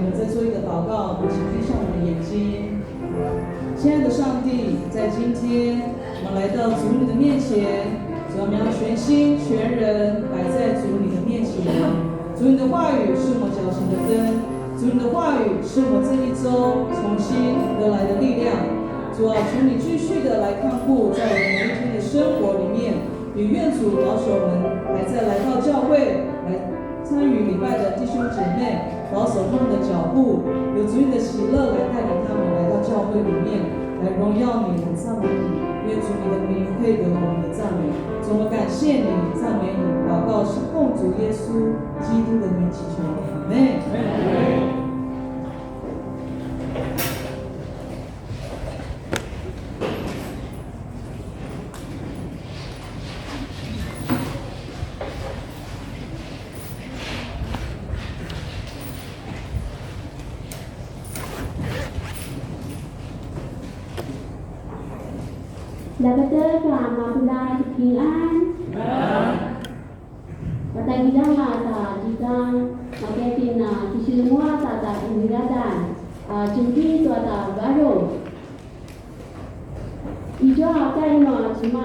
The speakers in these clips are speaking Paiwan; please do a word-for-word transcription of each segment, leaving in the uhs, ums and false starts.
我们再做一个祷告，我们请闭上我们的眼睛。亲爱的上帝，在今天我们来到主你的面前，主，我们要全心全人摆在主你的面前。主，你的话语是我们脚前的灯，主，你的话语是我们这一周重新得来的力量。主啊，求你继续的来看顾在我们每一天的生活里面，也愿主保守我们还在来到教会来参与礼拜的弟兄姐妹，保守他们的脚步，有主你的喜乐来带领他们来到教会里面，来荣耀你，来赞美你。愿主你的名配得我们的赞美。主，我们感谢你，赞美你。祷告是奉主耶稣基督的名祈求，阿们。Djavadjavadj a mapuljat, 平安。Patagilj anga ta zikang, makaya itjen a kisiljenguaq a tja qiniljadan, a tjengki tua tja varung. 一句话带领我们，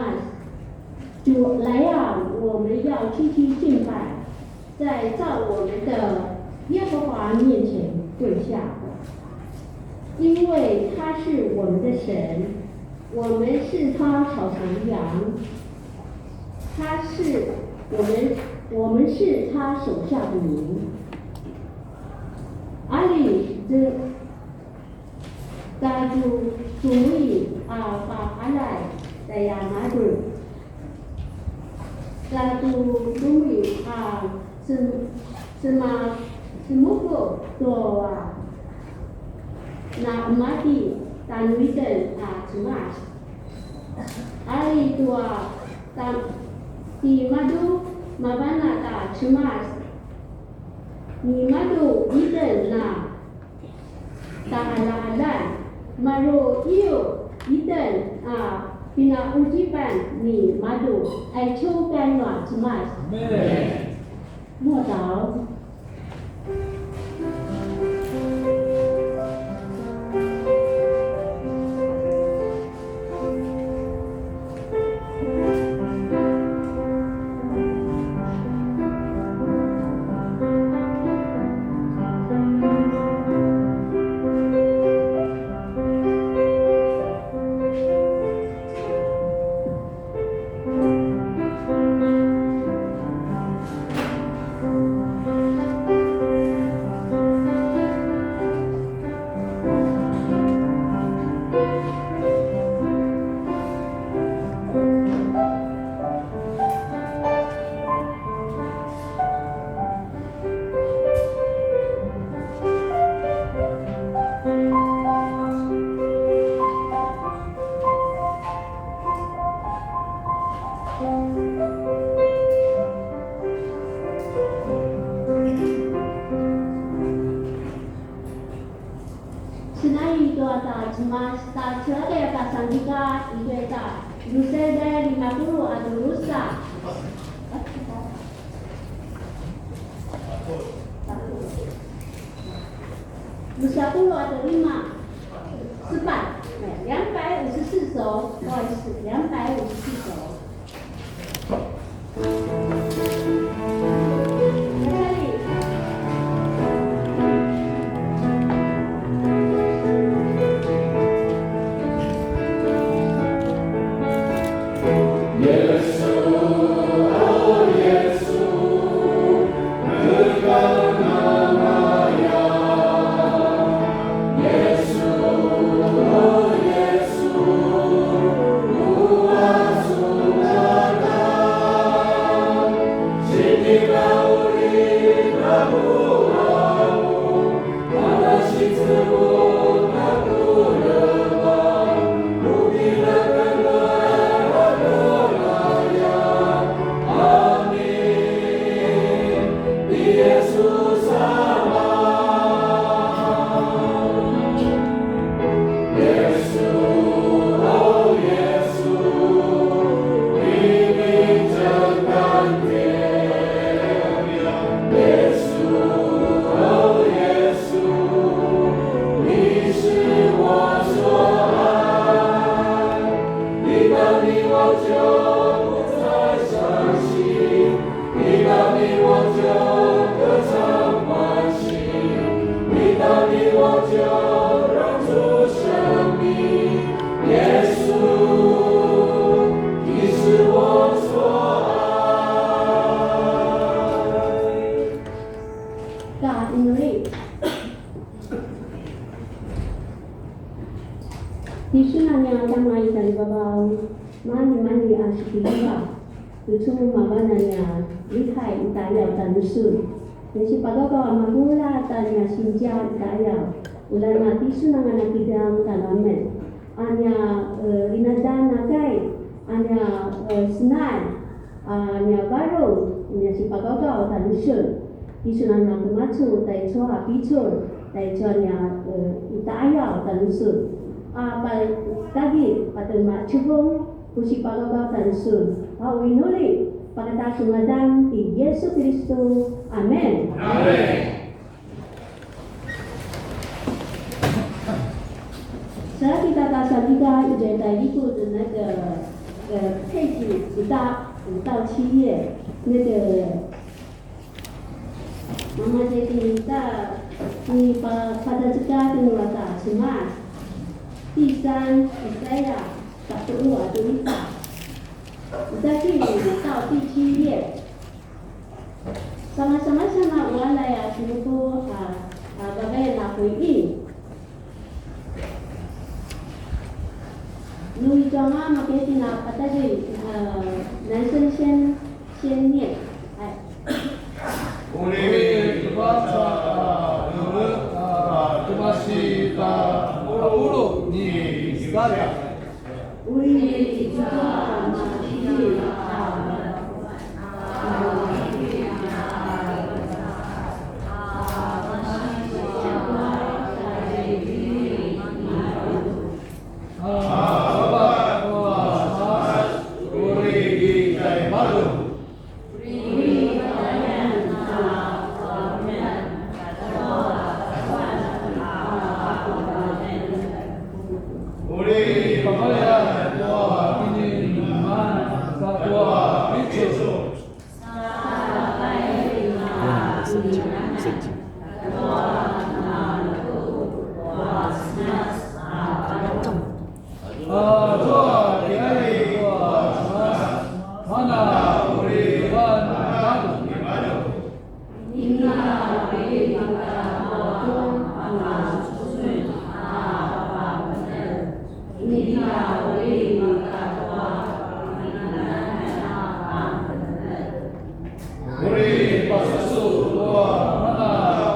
主来啊，我们要屈膝敬拜，在造我们的耶和华面前跪下，因为他是我们的神，我们是他草场的羊，他是我们，我们是他手下的民。Ali, Tja tja sumuy a paqaljay tjaiamadju. Tja tja sumuy a sem-, sema-, semupu tua na qemati tjanuitjen a Cemas. Ali tua ta-, timadju mavan a ta Cemas. Nimadju itjen na taqaljaqaljan, maru iu itjen a pinaquzipan nimadju. Aicu kai nua Cemas. Amen. Muadaw. Senai tua ta Cemas ta celadaya ta sangkika i tua ta Lusedai lima puluq a drusa. Lusa puluq a lima. Sepat. 两百五十四首，不好意思，两百五十四首。Tisun a nia Kama i tjaivavaw, mani mani a sikiliva, tucu mavan a nia lihai i tjayaw tjanusun. Nia sipagawgaw a mapuljat a nia sinzia i tjayaw, ulja na tisun anga na kidang tjalamen. A nia, e, inadan a kai, a nia, e, senai, a nia varung, nia sipagawgaw tjanusun. Tisun a nia kemacu, taicu a picul, taicu a nia, e, i tjayaw tjanusun. A patagilj, patje macevung, ku sipagawgaw tjanusun. A u inuli, pakata su ngadan ti Yesu Kiristu. Amen. Amen. Sa kita ta sa kita i tjaita iku tu na ke, ke, 配给五到，五到七月，那个，妈妈决定带你把，把这个给我打出来。第三，以赛亚，打出我的一把。你再去五到第七页。 Sama-sama sa na ualay a sinupu a, a, vavay na kuini. Nu i tua nga maketi na patagilj, a, 男生先，先念。哎。Uri ivaca a, a, kemasi ta ulu ni Isaya. Uri pavaya tua kiniman sa tua picul. Uri pasusu tua mana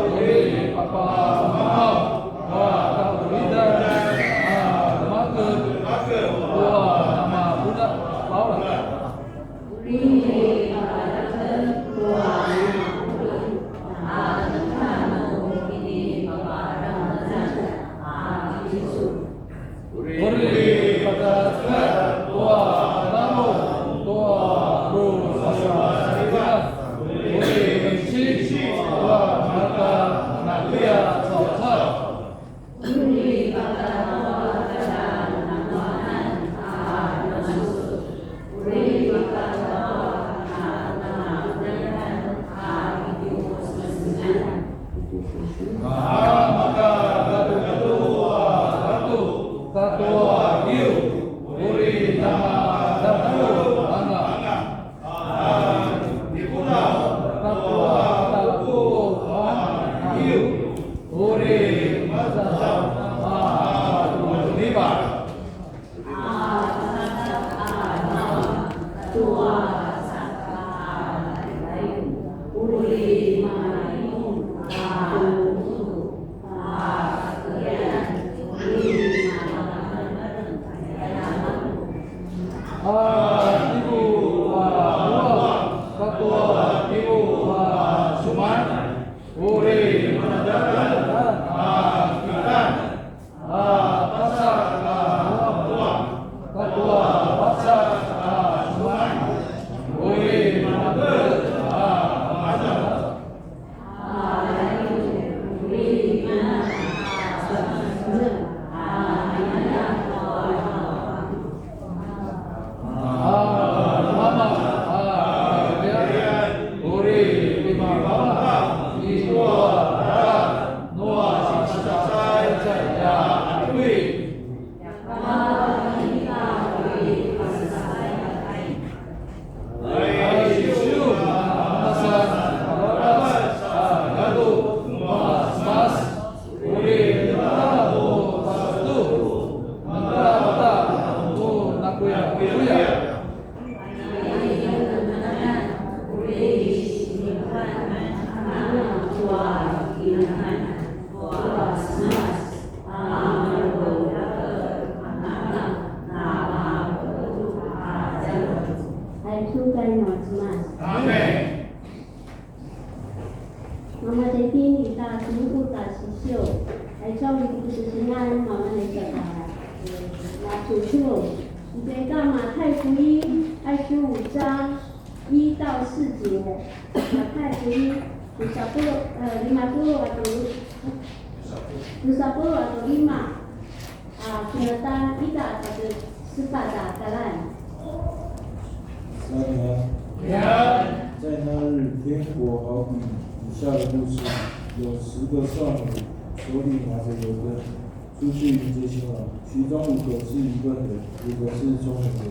uri papamamaw a kakuridan a makev tua namapuljat a paula. Uri patasekat tua namu tua rusasalivan. Uri insic tua mata nakuya caucau. Katua kiu, uri nama datu anga. Katua taku anga kiu, uri maza a tulipa. A tibu a uang katua tibu a suman. Uri manadan a kitan. 六，来，照你不是平安，好，那你讲吧。那主说，你可以干嘛？太福音二十五章一到四节，马太福音 Dusa puluq, eh, lima puluq a tu, dusa puluq a tu lima, a, kinatan ita katua sepatj a kalan. 平安。平安。在那日，天国好比以下的故事：有十个少女，手里拿着油灯，出去迎接新郎。其中五个是愚笨的，五个是聪明的。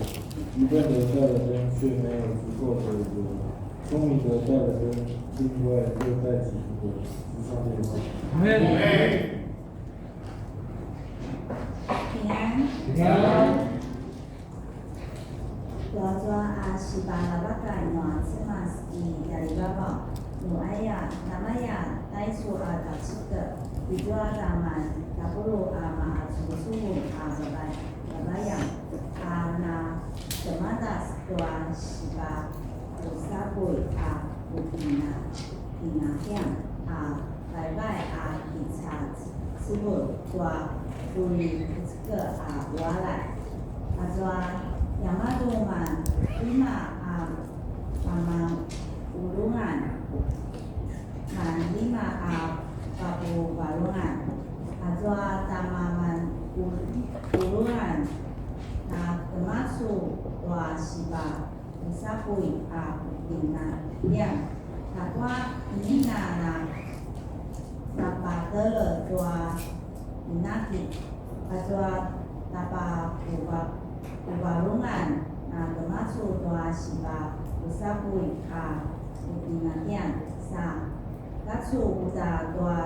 愚笨的带了灯，却没有足够的油；聪明的带了灯，另外又带几瓶油。以上这些话。阿们。平安。平安。 Tuazua a sipaljavakan nua Cemas i tjarivavaw, nu aya, namaya taicu a tjaceked, izua taman tapuluq a maqacuvucuvung a vavay-, vavayan, a na temadas tua sipapusapuy a pukinaqinaqi a vaivai a kica cevur tua puri puceke a ualay. Azua tiamadju man lima a pamangulungan, man lima a papuvarungan, azua tjamamangulungan na temacu tua sipa pusapuy a pukinaqi. Katua inika na napatelek tua inaqi, katua napapuvarungan na temacu tua sipa pusapuy a pukinaqi, sa kacu uta tua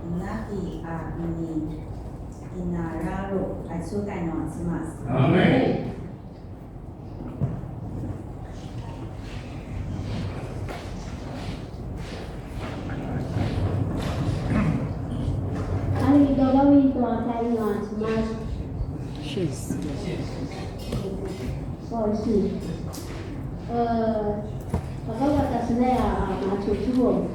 inaqi a ini kinararu. Aicu kai nua Cemas. Amen. Ari gagawi tua kai nua Cemas. Sorry. Eh, gagawi ta senaya a macucu.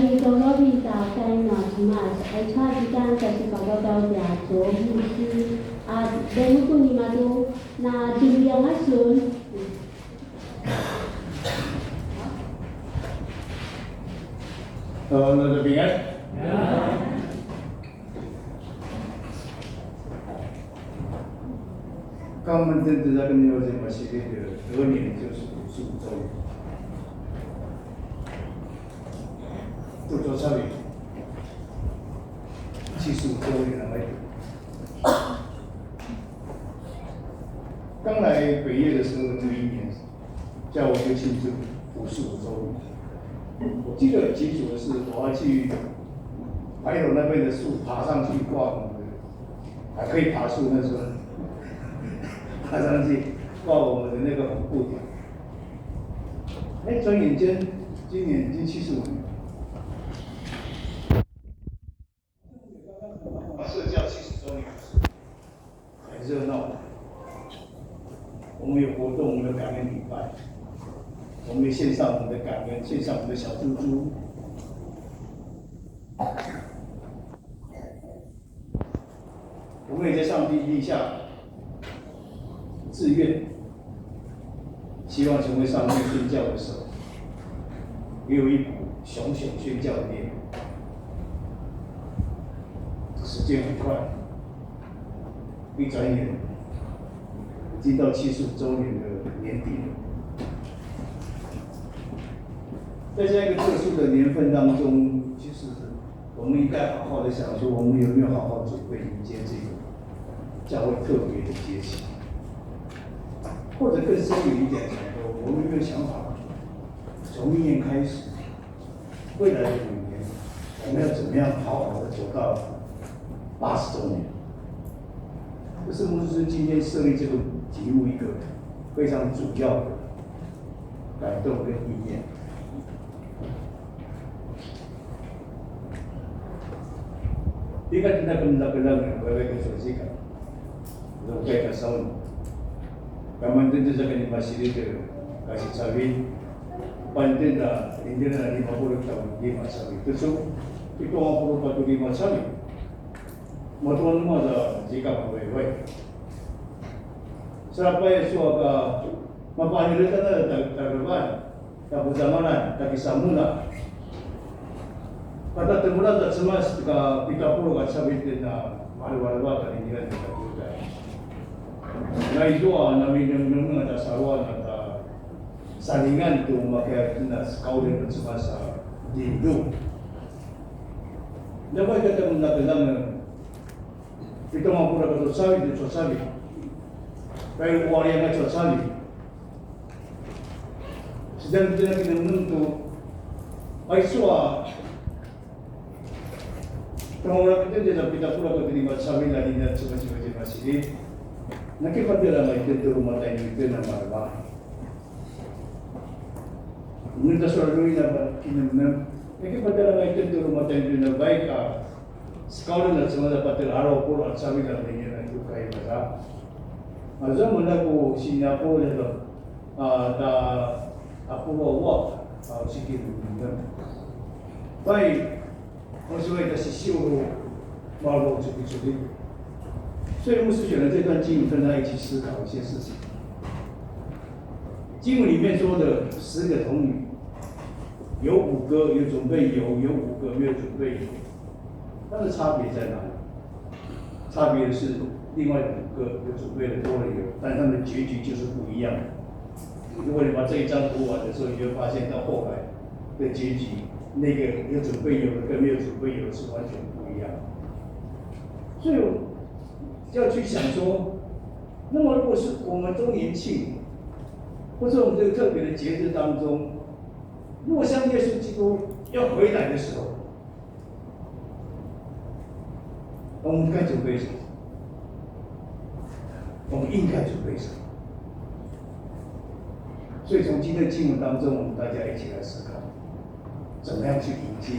Kiqaung a vinita kai nua Cemas, aicu a zikang kasipagawgaw tia Joe Musi, a, demukun nimadju, na djembiang a sun. Halo, na djembiang? Kaman tentang zaken ni wajib masih ada, dua ni terus sudah. Tujuh hari. 七十五周年了。刚来北越的时候，第一年，叫我去庆祝五十五周年。我记得很清楚的是，我要去牌楼那边的树爬上去挂红的，还可以爬树那时候，爬上去挂我们的那个红布条。哎，转眼间，今年已经七十五年了。 社教七十周年，很热闹的。我们有活动，我们有感恩礼拜，我们有献上我们的感恩，献上我们的小猪猪。我们也在上帝立下 志愿，希望成为上帝宣教的手，也有一股熊熊宣教的念头。时间很快，一转眼已经到七十五周年的年底了。在这样一个特殊的年份当中，其实 我们应该好好的想说，我们有没有好好准备迎接这个教会特别的节期？或者更深远一点讲说，我们有没有想法，从明年开始，未来的五年，我们要怎么样好好的走到八十周年？这是牧师今天设立这个题目一个非常主要的感动跟意念。 Ika tjen a kemeljang a vavek a zikang, zikang a saun. Kaman tjen a zikang ni masilit a kasi cavilj, pantjen a indira ni mapuluk taun lima cavilj tucu, itu mapuluk taun lima cavilj. Matuan mazazikang a vavek. Sa paya sua ka mapanirita na ta, ta, ta, ta kuzamanan, ta kisamuna. Kata temulan ta Cemas ka pitapuluq a cavilj tjen a marevareva ta lingilan ta kuda. Na izua na minemnem ta saluan ta salingan tu makaya tjen a sekauljan ta Cemas a dindu. Dapat kata mendakalan Pitu a puluq katua cavilj tucu a cavilj. Pai uari anga tua cavilj. Sedang kita kena menentu. Pai sua. Tengah orang kita dia dah pita puluq katua lima cavilj lagi dia cuma cuma cuma sini. Nanti pada lama itu tu rumah tangga itu nama apa? Menentu suara dulu ini apa? Kena menentu. Nanti pada lama itu tu rumah tangga itu nama baik ah. Sekauljan a Cemas a patje alu a puluq a cavilj a lingilan tu kai maza. Maza mun a ku sini a puluq a, a, ta, a puluq a uaq, a, siki lingilan. Pai, maksudnya ta sisiu malu cukup sulit. 所以牧师选了这段经文，跟大家一起思考一些事情。经文里面说的十个童女，有五个有准备油，有五个没有准备油。 它的差别在哪里？差别是另外五个有准备的多了油，但他们的结局就是不一样的。如果你把这一章读完的时候，你就发现到后来的结局，那个有准备油的跟没有准备油的是完全不一样的。所以要去想说，那么如果是我们周年庆，或者我们这个特别的节日当中，如果像耶稣基督要回来的时候， 我们该准备什么？我们应该准备什么？所以从今天的经文当中，我们大家一起来思考，怎么样去迎接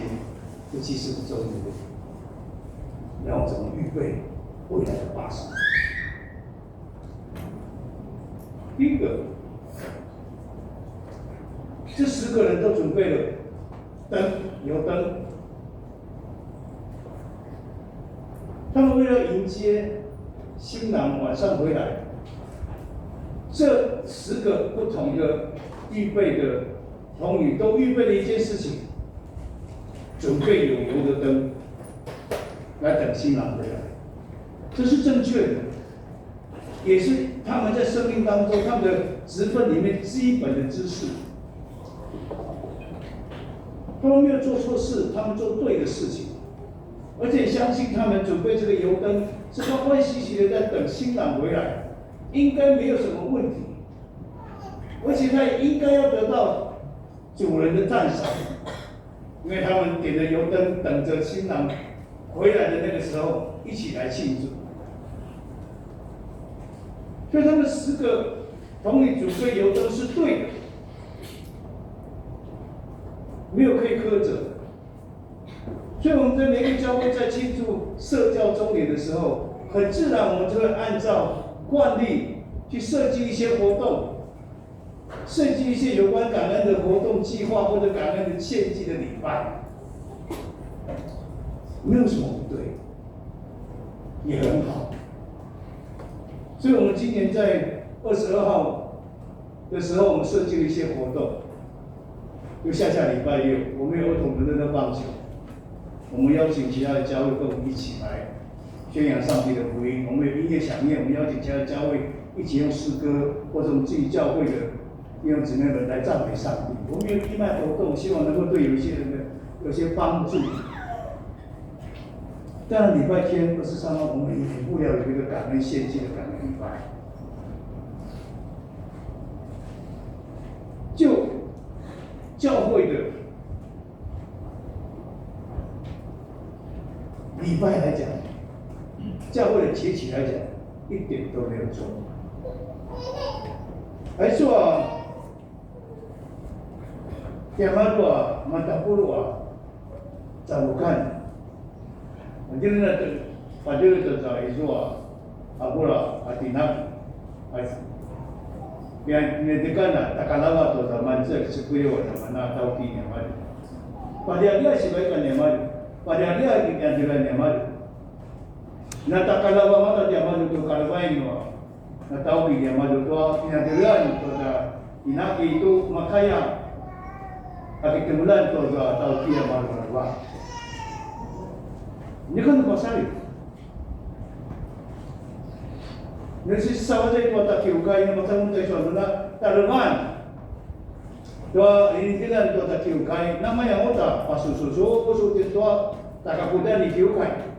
这七十五周年的，然后怎么预备未来的八十年。第一个，这十个人都准备了灯，油灯。他们为了迎接新郎晚上回来，这十个不同的预备的童女都预备了一件事情，准备有油的灯，来等新郎回来。这是正确的，也是他们在生命当中他们的职分里面基本的知识。他们没有做错事，他们做对的事情，而且相信他们准备这个油灯是欢欢喜喜的在等新郎回来，应该没有什么问题。而且他也应该要得到主人的赞赏，因为他们点着油灯，等着新郎回来的那个时候一起来庆祝。所以他们十个童女准备油灯是对的，没有可以苛责的。所以我们在每个教会在庆祝社教周年的时候，很自然我们就会按照惯例去设计一些活动，设计一些有关感恩的活动计划或者感恩的献祭的礼拜，没有什么不对，也很好。所以我们今年在二十二号的时候，我们设计了一些活动，就下下礼拜六，我们有儿童的乐乐棒球，我们邀请其他的教会跟我们一起来宣扬上帝的福音。我们有音乐响宴，我们邀请其他的教会一起用诗歌，或者我们自己教会的弟兄姊妹们来赞美上帝。我们有义卖活动，希望能够对有一些人的有些帮助。当然，礼拜天二十三号我们也免不了有一个感恩献祭的感恩礼拜。就教会的礼拜来讲，教会的节期来讲，一点都没有错。还说啊，tiamadju a matapuluq a cavukan. Djilin a tu, padjilin tuazua a bula a tinaki. Nia, nia dekan a takalava tuazua mancek sikuyu a mana tauki niamadju. Padiadia sivaik a niamadju. Padiadia ki kiadjilin niamadju. Na takalava mata tiamadju tu kalevai nua. Na tauki tiamadju tua kinadjilin tuazua inaki tu makaya. A kitemelan tuazua tauki a malumalua. Ini kan pasal. Nasi sawaja tua takiukai na macam utai sualuna taleman. Tua initilan tua takiukai, namaya uta pasususu, pusutin tua takakudan ni kiukai.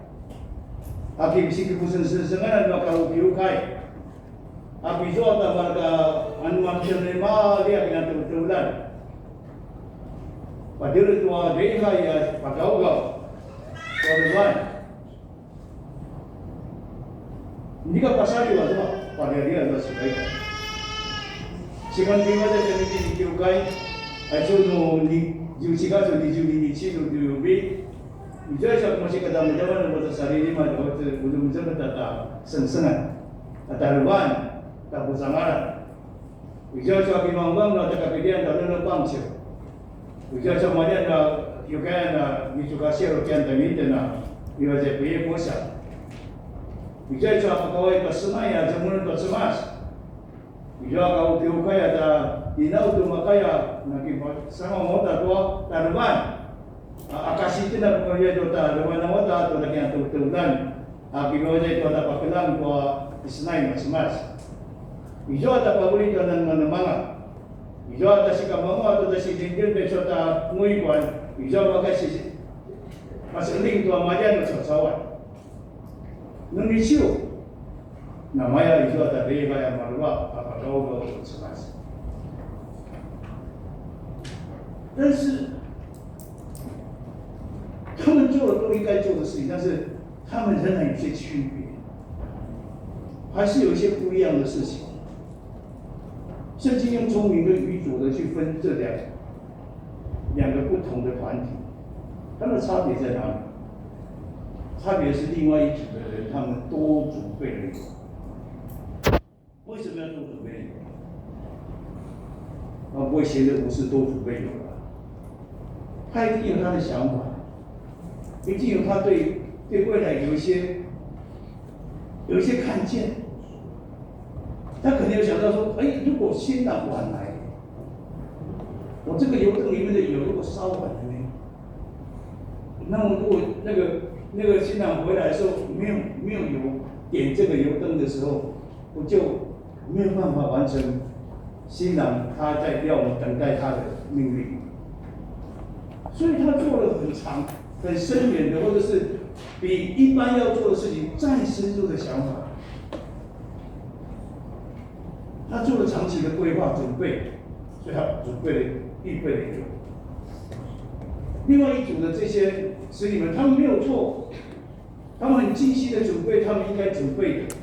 Aki bisi kipusengsengan tua kau kiukai. Aki zua ta marka anu manusia lima dia kina tebetulan. Padiri tua deha ya pagau-gau. Tua dewan. Nika pasal iwa tua, pagari iwa tua sikai. Sikan lima dia kami di kiukai, acu nu ni, jiu sika su ni jiu ni ni ci nu jiu bi. Ijua sa kuma sika damu jaman nu bata sari lima, ujung ujung tata sengsengan. Tata ruban, tapu sangaran. Izua sa kimanguang na takapidian ta lele pangsiu. Izua sa malian na kiukayan na micukasiru kian ta mintena iwa sa piye pusa. Izua sa pakawai pasemaya jamun pa semas. Izua kau kiukaya ta inau tu makaya na kipasama mota tua tarevan. A, akasi tjina pemalian tua tarevan na mota tua na kian tu tulan. A kinuazay tua tapakelang tua isenay masemas. Izua tapaveli tua nanemanemanga. Izua tasikamamua tua tasidjendjen tua izua ta nguikuan. Izua vakasi paseling tua malian tua sasawan. Nunisiu. Namaya izua ta deva ya malua papagauga tua semas. 但是他们做了都应该做的事情，但是他们仍然有些区别，还是有一些不一样的事情。圣经用聪明跟愚拙的去分这两两个不同的团体，他们的差别在哪里？差别是另外一组的人，他们多准备了一个 为什么要做准备？他不会闲得无事多准备油啊。他一定有他的想法，一定有他对对未来有一些有一些看见。他可能有想到说，哎，如果新郎晚来，我这个油灯里面的油如果烧完了呢？那么如果那个那个新郎回来的时候没有没有油点这个油灯的时候，不就没有办法完成新郎他在要我们等待他的命令。所以他做了很长、很深远的，或者是比一般要做的事情再深入的想法。他做了长期的规划准备，所以他准备了预备了一个。另外一组的这些使女们，他们没有错，他们很精心的准备他们应该准备的，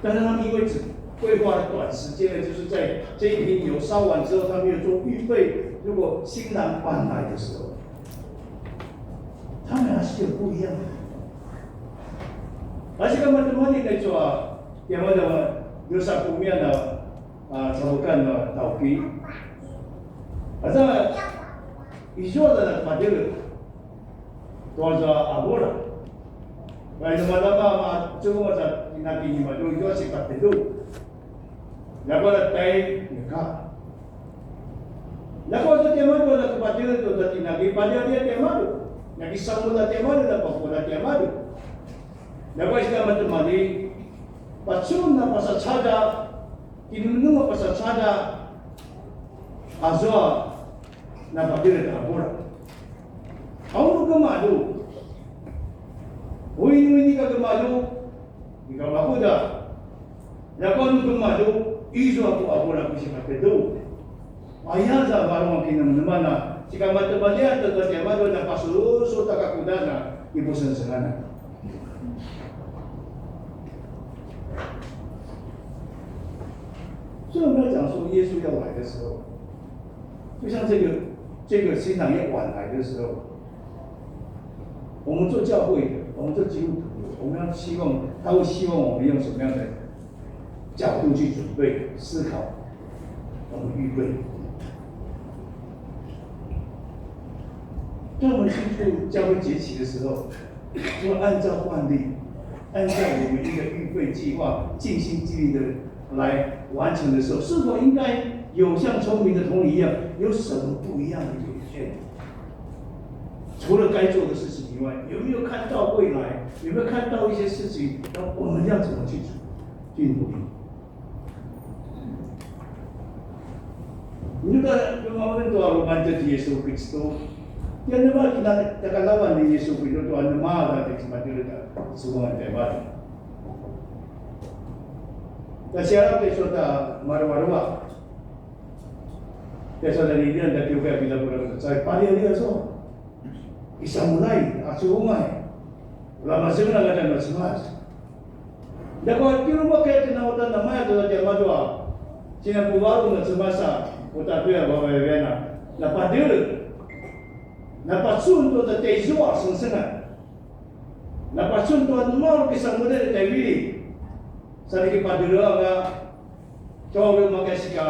但是他们因为只规划了短时间的，就是在这一瓶油烧完之后，他没有做预备。如果新郎晚来的时候，他们还是有不一样的。Aza ka matemali na icu a, tiamadju a, drusa kumian a, a, cavukan a tauki. Aza, izua a na padjele. Tua zua a vula. Pai na malama ma cuma sa tinaki ni madu itu si patelu. Lako la tai neka. Lako sa tiamadju na patelu tu sa tinaki pada dia tiamadju. Naki samula tiamadju na pakula tiamadju. Lako sa matemali. Pacun na pasa cada. Kinunuma pasa cada. Azua. Na patjele ta vula. Aunu kemadu. Uinu ini ka kemadu. Ika makuda. Lako anu kemadu. Izua ku a vula ku si patjele. Aya za varung kinamanamana. Sika matemalian ta tiamadju na pasusu ta kakudana. Ibu sengsengan. 所以我们要讲说，耶稣要来的时候，就像这个这个新郎要晚来的时候，我们做教会的，我们做基督徒的，我们要希望他会希望我们用什么样的角度去准备、思考，我们预备。当我们庆祝教会节期的时候，就按照惯例，按照我们一个预备计划，尽心尽力的来完成的时候，是否应该有像聪明的童女一样，有什么不一样的表现？除了该做的事情以外，有没有看到未来？有没有看到一些事情？那我们要怎么去去努力？Inika kemaulen tua rumangetjez ti Yesu Kristu. Tianema kina takalawan ni Yesu Kristu tua nema la ti Matyu ta suangan tema. Ta siara ti sota maruarua. Ti sota ni dia da kiuka kita pura sa pari dia so. Kisamulai, acuvungay. Ula mazengelang a tjanu Cemas. Ljakua tjelu makaya tjen a uta namaya tua tiamadju a sinapuvarung na Cemas a uta tuya vavayaviyan a napadele. Napacun tua tja izua sengsengan. Napacun tua nemalu kisamulai tja vili. Sa nakipadele anga Tjauri makaya sika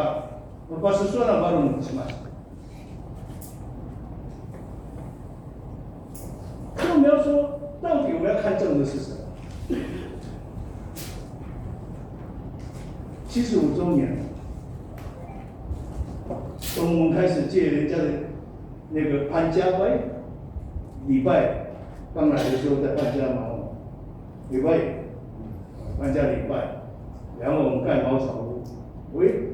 mapasusuan a varung Cemas. 所以我们要说，到底我们要看重的是什么？七十五周年，从我们开始借人家的那个搬家，哎，礼拜刚来的时候在搬家嘛，哦，礼拜搬家礼拜，然后我们盖茅草屋，喂，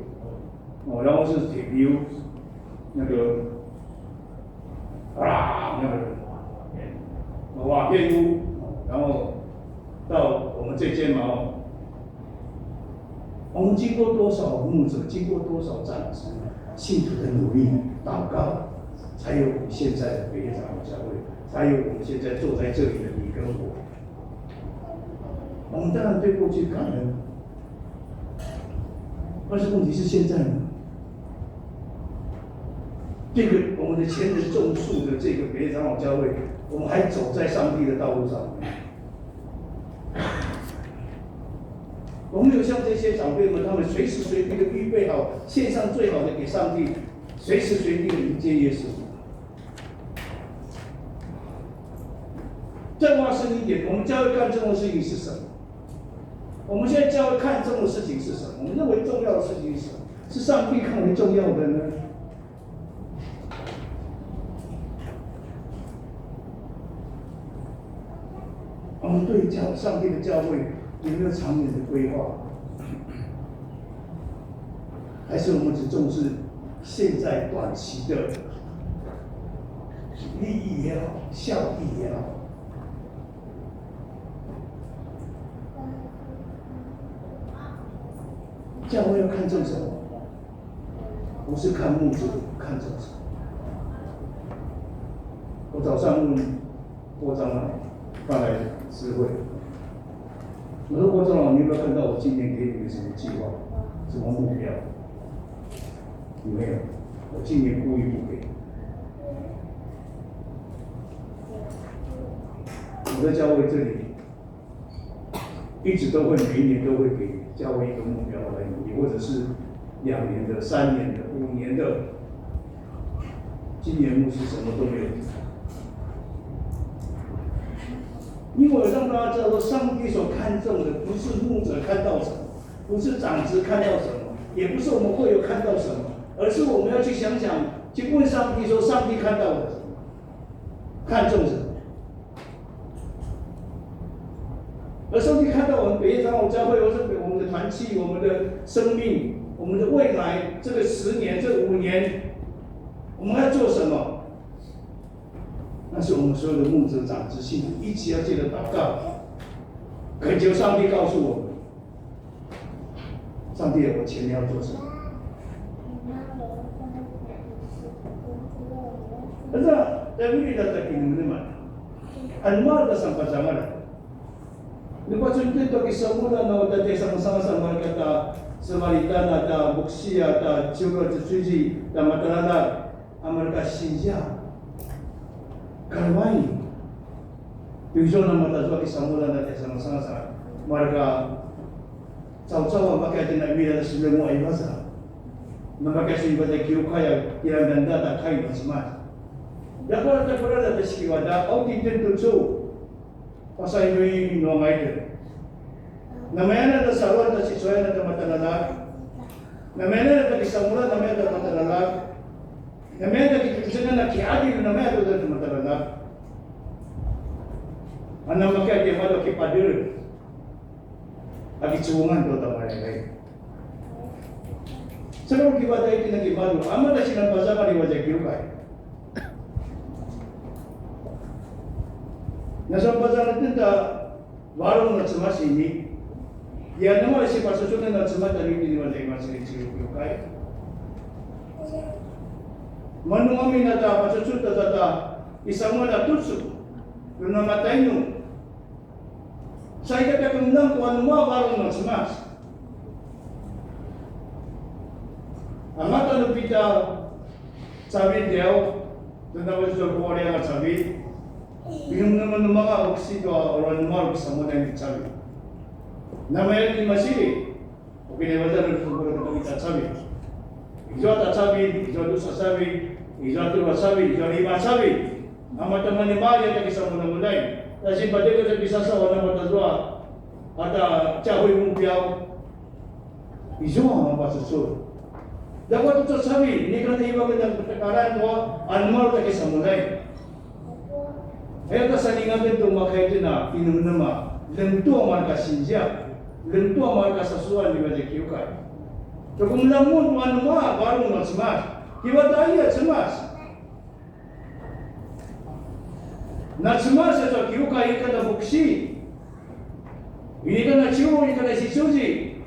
哦，然后是铁皮屋，那个，啊，那个瓦片屋，然后到我们这间嘛，哦，我们经过多少牧者，经过多少长子、信徒的努力、祷告，才有我们现在的北约长老教会，才有我们现在坐在这里的你跟我。我们当然对过去感恩，但是问题是现在呢？这个我们的前人种树的这个北约长老教会，我们还走在上帝的道路上吗？ 我们有像这些长辈们，他们随时随地的预备好，献上最好的给上帝，随时随地的迎接耶稣。正化是一点，我们教会看重的事情是什么？我们现在教会看重的事情是什么？我们认为重要的事情是什么？是上帝看为重要的呢？我们对教上帝的教会有没有长远的规划？还是我们只重视现在短期的利益也好，效益也好？教会要看重什么？不是看牧者，看重什么？我早上问郭长老，他来司会，我说：“郭长老，你有没有看到我今年给你们什么计划、什么目标？”没有，我今年故意不给。我在教会这里一直都会每一年都会给教会一个目标来努力，或者是两年的、三年的、五年的。今年牧师什么都没有提，因为我让大家知道说，上帝所看重的不是牧者看到什么，不是长执看到什么，也不是我们会友看到什么，而是我们要去想想，去问上帝说，上帝看到我什么，看重什么。而上帝看到我们北一长老教会，或是我们的团契、我们的生命、我们的未来，这个十年、这五年，我们要做什么？那是我们所有的牧者长执信徒一起要借着祷告，恳求上帝告诉我们。 上帝，我前面要做什么？Aza, ta viri ta kinemeneman. Anema ta sanpazangal. Nu pacun tu kisamulja na uta tja sangasangasan, mareka ta Samaritan, ta vuksi, ta ciur, ta cuci, ta matalanak. A mareka sinzia. Kalevai. Tuizua namayatazua kisamulja na tja sangasangasan, mareka caucau a makaya tjen a imilja ta selengu a ivaza. Namakaya su ivaza kiukai a kilangdangda ta kai nua Cemas. Ljakua ta kura ta tja sikivada, au titjen tucu. Pasainuinu anga itjen. Namayana ta saluan ta sicuayan ta matalanak. Namayana ta kisamulja, namayana ta matalanak. Namayana ta kitucunan a kiadil, namayana ta matalanak. A namakaya tiamadju a kipadilj. A kicungan tua ta malayalay. Saka kivadaq itjen a kimadju, a mata sinan pazangal i maza kiukai. Na sinan pazangal itjen ta varung na Cemas ini. Ia, nama isi pasusunan na Cemas tjanuitjen i maza i maza kiukai. Manu amin a ta pasusun ta ta ta i Samuel a tucu. Nuna matainu. Sa ika pia kemeljang tua nua varung na Cemas. Angata nu pida cavilj liaw, tentang betul kualiang cavilj. Minum minum manga oksi tua orang nua oksi sama dengan cavilj. Nama yang di masjid. Oke, dia baca dari sumber kata kita cavilj. Izua ta cavilj, izua dusa cavilj, izua tua cavilj, izua lima cavilj. Nama teman ni maya ta kisa muna munai. Ta si pada kita bisa sa wana mata zua. Ata cavilj mumpiau. Izua mapasusul. Dapat tu cavilj, ini kan iba kita bertekaran tua, anmal ta kisa munai. Aya ta salingan tu makaya tu na, minum nama, lemtua mareka sinzia. Lemtua mareka sasuan i maza kiukai. Tukum lamun tua nua varung na Cemas. Kiva ta iya Cemas. Na Cemas sa tua kiukai ika na vuksi. Ini ika na ciur, ika na sisuzi.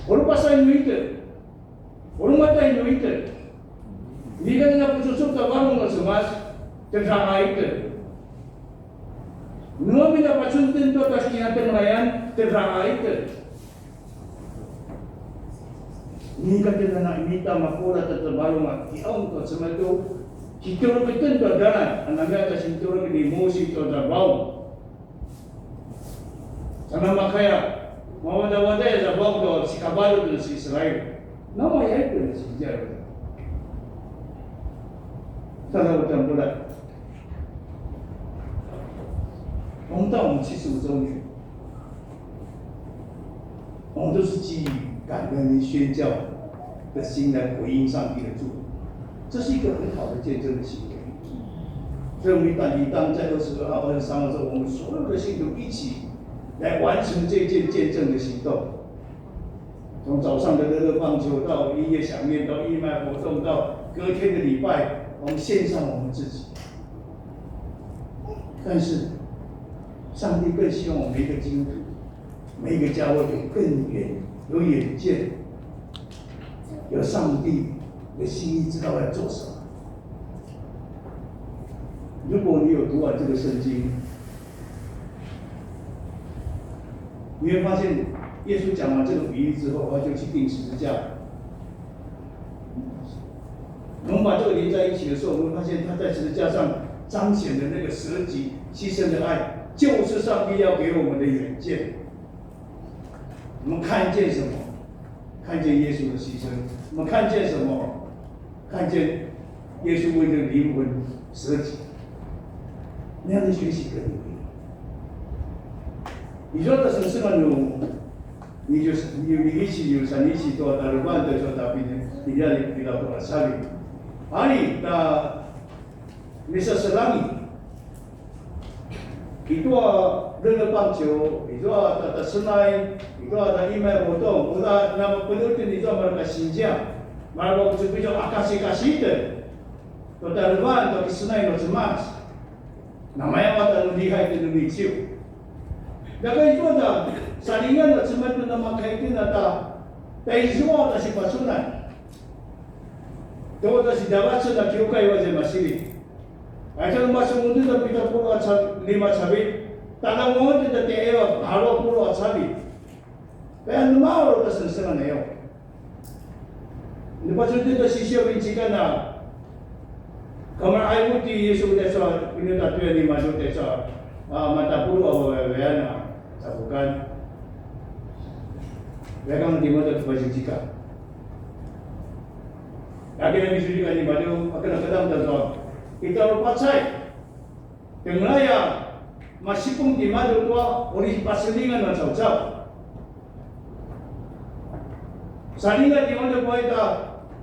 Uru pasal nu itjen. Uru matainu itjen. Ini ika na pususu ta varung na Cemas. Tendra itjen. Nu amin a pacun tjen tua ta sinan tjen mayan, tendra itjen. Ini ika tjen a na imita makula ta tjen varung a kiaung tua Cemas tu. Kituruk itjen tua dalan, a namaya ta sinturuk ni Musi tua tjen varung. Sa namakaya, mawadawada ya tjen varung tua sikavalu tu si Israel. Namaya itjen si Israel. Sa na utan bulan. 我们到我们七十五周年，我们都是基于感恩与宣教的心来回应上帝的祝福，这是一个很好的见证的行为。所以我们应当，应当在二十二号、二十三号的时候，我们所有的信徒一起来完成这件见证的行动。从早上的热热棒球到音乐响亮，到义卖活动，到隔天的礼拜，我们献上我们自己。但是，上帝更希望我们每一个基督徒，每一个教会有更远、有远见、有上帝的心意，知道要做什么。如果你有读完这个圣经，你会发现，耶稣讲完这个比喻之后，他就去钉十字架。我们把这个连在一起的时候，我们会发现他在十字架上彰显的那个舍己牺牲的爱，就是上帝要给我们的远见。我们看见什么？看见耶稣的牺牲。我们看见什么？看见耶稣为了灵魂舍己，那样的学习更有意义。你说的神圣的奴，你就是你，你一起有神，你一起做，打了半的做打兵，你要你遇到多少差别？阿里打 Misa Selangi, i tua lele pangcio, i tua ta, ta senai, i tua ta imai botong, uda nama penutin i tua mereka sinjia, mereka kucupico akasi-kasiten, tua ta levan, tua kisenai no cemas. Namaya mata no lihai tu no miciu. Daka i tua ta salingan no cemas tu nama kaitin ata, ta i tua ta sipacunan. Tua ta sidavacen a kiukai waze masili. Aicu nu masumudu ta pita puluq a ca-, lima cavilj. Tadamut ta tiaw a alu puluq a cavilj. Kaya nu maru ta sengsengan ayo. Nu pacun tu ta sisiu vincikan a. Kamar aivuti Yesu ta sa, pinu ta tuya lima tu ta sa. A, mata puluq a wawayan a. Cavukan. Rekang timuda tu pacikan. Aken a misulikan i maliw, aken a kedang tazua. Kita ru pacay. Tengelaya masipung timadju tua uri paselingan a caucau. Salingan timadju tua ita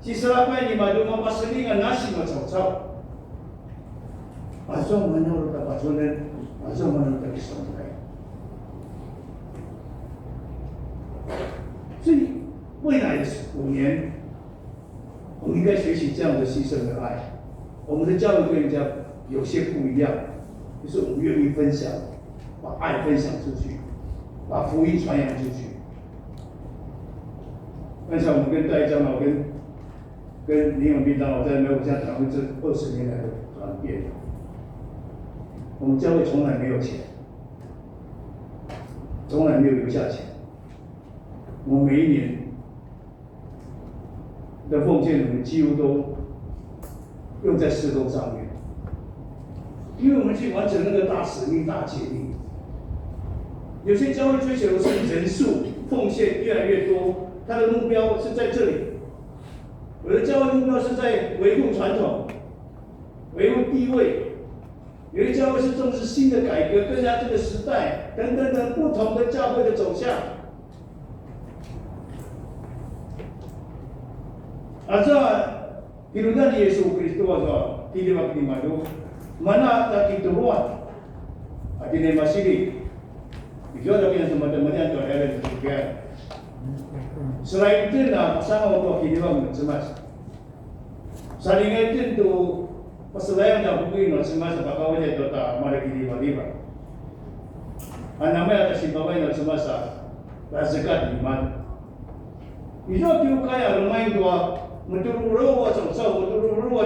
siselapay nimadju mapaselingan nasi macaucau. Azua manu ru ta pacunen, azua manu ru ta kisaunay. 所以未来的五年，我们应该学习这样的牺牲的爱。我们的教会跟人家有些不一样，就是我们愿意分享，把爱分享出去，把福音传扬出去。分享我们跟戴长老跟跟林永斌长老在美国现在谈论这二十年来的转变。我们教会从来没有钱，从来没有留下钱。我们每一年的奉献，我们几乎都用在事工上面，因为我们去完成那个大使命、大使命。有些教会追求的是人数，奉献越来越多，他的目标是在这里。 有的教会目标是在维护传统，维护地位；有的教会是重视新的改革，更加这个时代等等等不同的教会的走向。Azua kinudan ni Yesu Kristo azua kiliva kini madu, mana ta kituruan. Atine masili. Izua ta kina semata malian tu ayala di. Selain itu na pasanga tu kiliva mencemas. Salinga itjen tu paselayang ta bukuin a Cemas a pakawaya tu ta malakilivaliva. A namaya ta sipavay na Cemas a ta zekat iman. Izua kiukay a remaing tua meturu uru a caucau, meturu uru a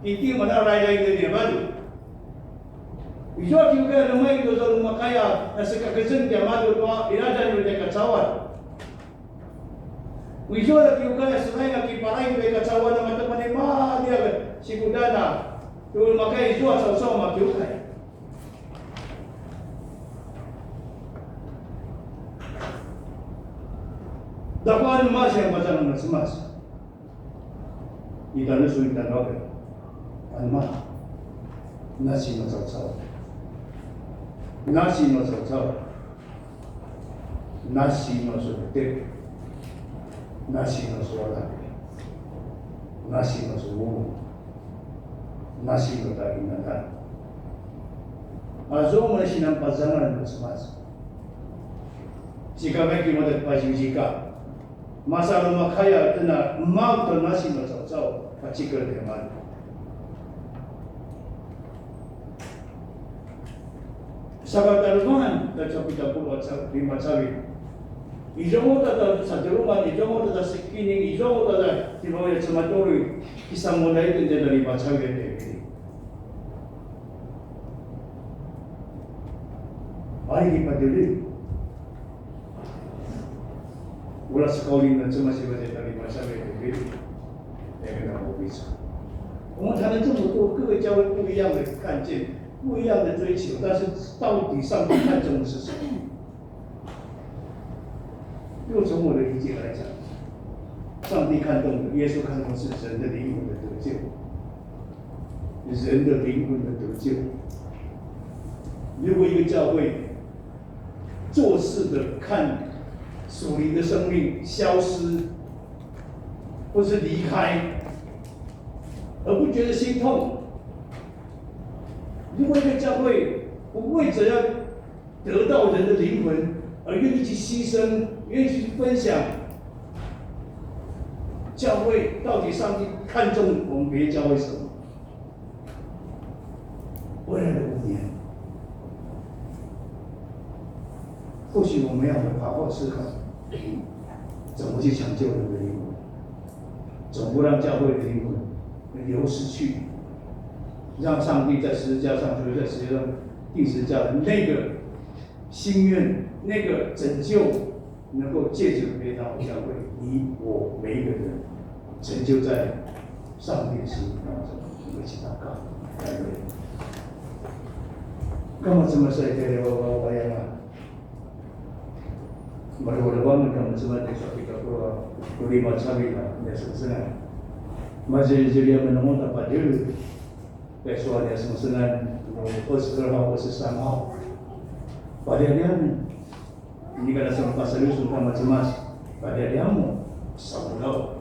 kiti mana rairai ngeria balu. Izua kiukay a remaing tua zalumakaya na sekakezeng tia malu tua iradan nua tia kacauan. Izua kiukay a selaing a kiparaing tua i kacauan a mata manimadju a sikudana. Tu makay izua sausaw makiukay. Dakuan masi a mazang na Cemas. Ita nu su ita nu aken. Anema. Nasi macaucau. Nasi nua caucau, nasi nua su tek, nasi nua su aljak, nasi nua su vung, nasi nua ta inaljan. Azua mun a sinan pazangal nua Cemas. Sika vaik i maza paziuzika. Masalu makaya tjen a mauta nasi nua caucau, pacikel tiamadju. Saka talevangan ta capitapulu a ca-, lima cavilj. Izua uta ta sadelungan, izua uta ta sikining, izua uta ta tjivaya cematului, kisamulja itjen tjai lima cavilj a tevili. Ari kipadjeli. Ula sekaulin na cuma siva tjai tali masa me tevili. 我们谈了这么多，各位教会不一样的看见，不一样的追求，但是到底上帝看重的是什么？ 如果从我的理解来讲，上帝看重的，耶稣看重的是人的灵魂的得救，人的灵魂的得救。如果一个教会做事的看属灵的生命消失，或是离开，而不觉得心痛，如果一个教会不为着要 得到人的灵魂，而愿意去牺牲，愿意去分享。教会到底上帝看重我们别的教会什么？未来的五年，或许我们要好好思考，怎么去抢救人的灵魂，怎么不让教会的灵魂流失去，让上帝在十字架上，就是在十字架上钉十字架的那个 心愿，那个拯救能够借着美好教会，你我每一个人成就在上帝的心意当中。我们一起祷告，来，Kama cuma saya kaya bawa bayang. Baru bawa kama cuma dia suatu kita pura kuli macam ina dia senang. Masih jadi yang menunggu tak pada. Paysualia sengsengan, 二十二号、二十三号. Padialian, ini kada sa pasaliw sun kama cemas. Padialian mu, saulaw.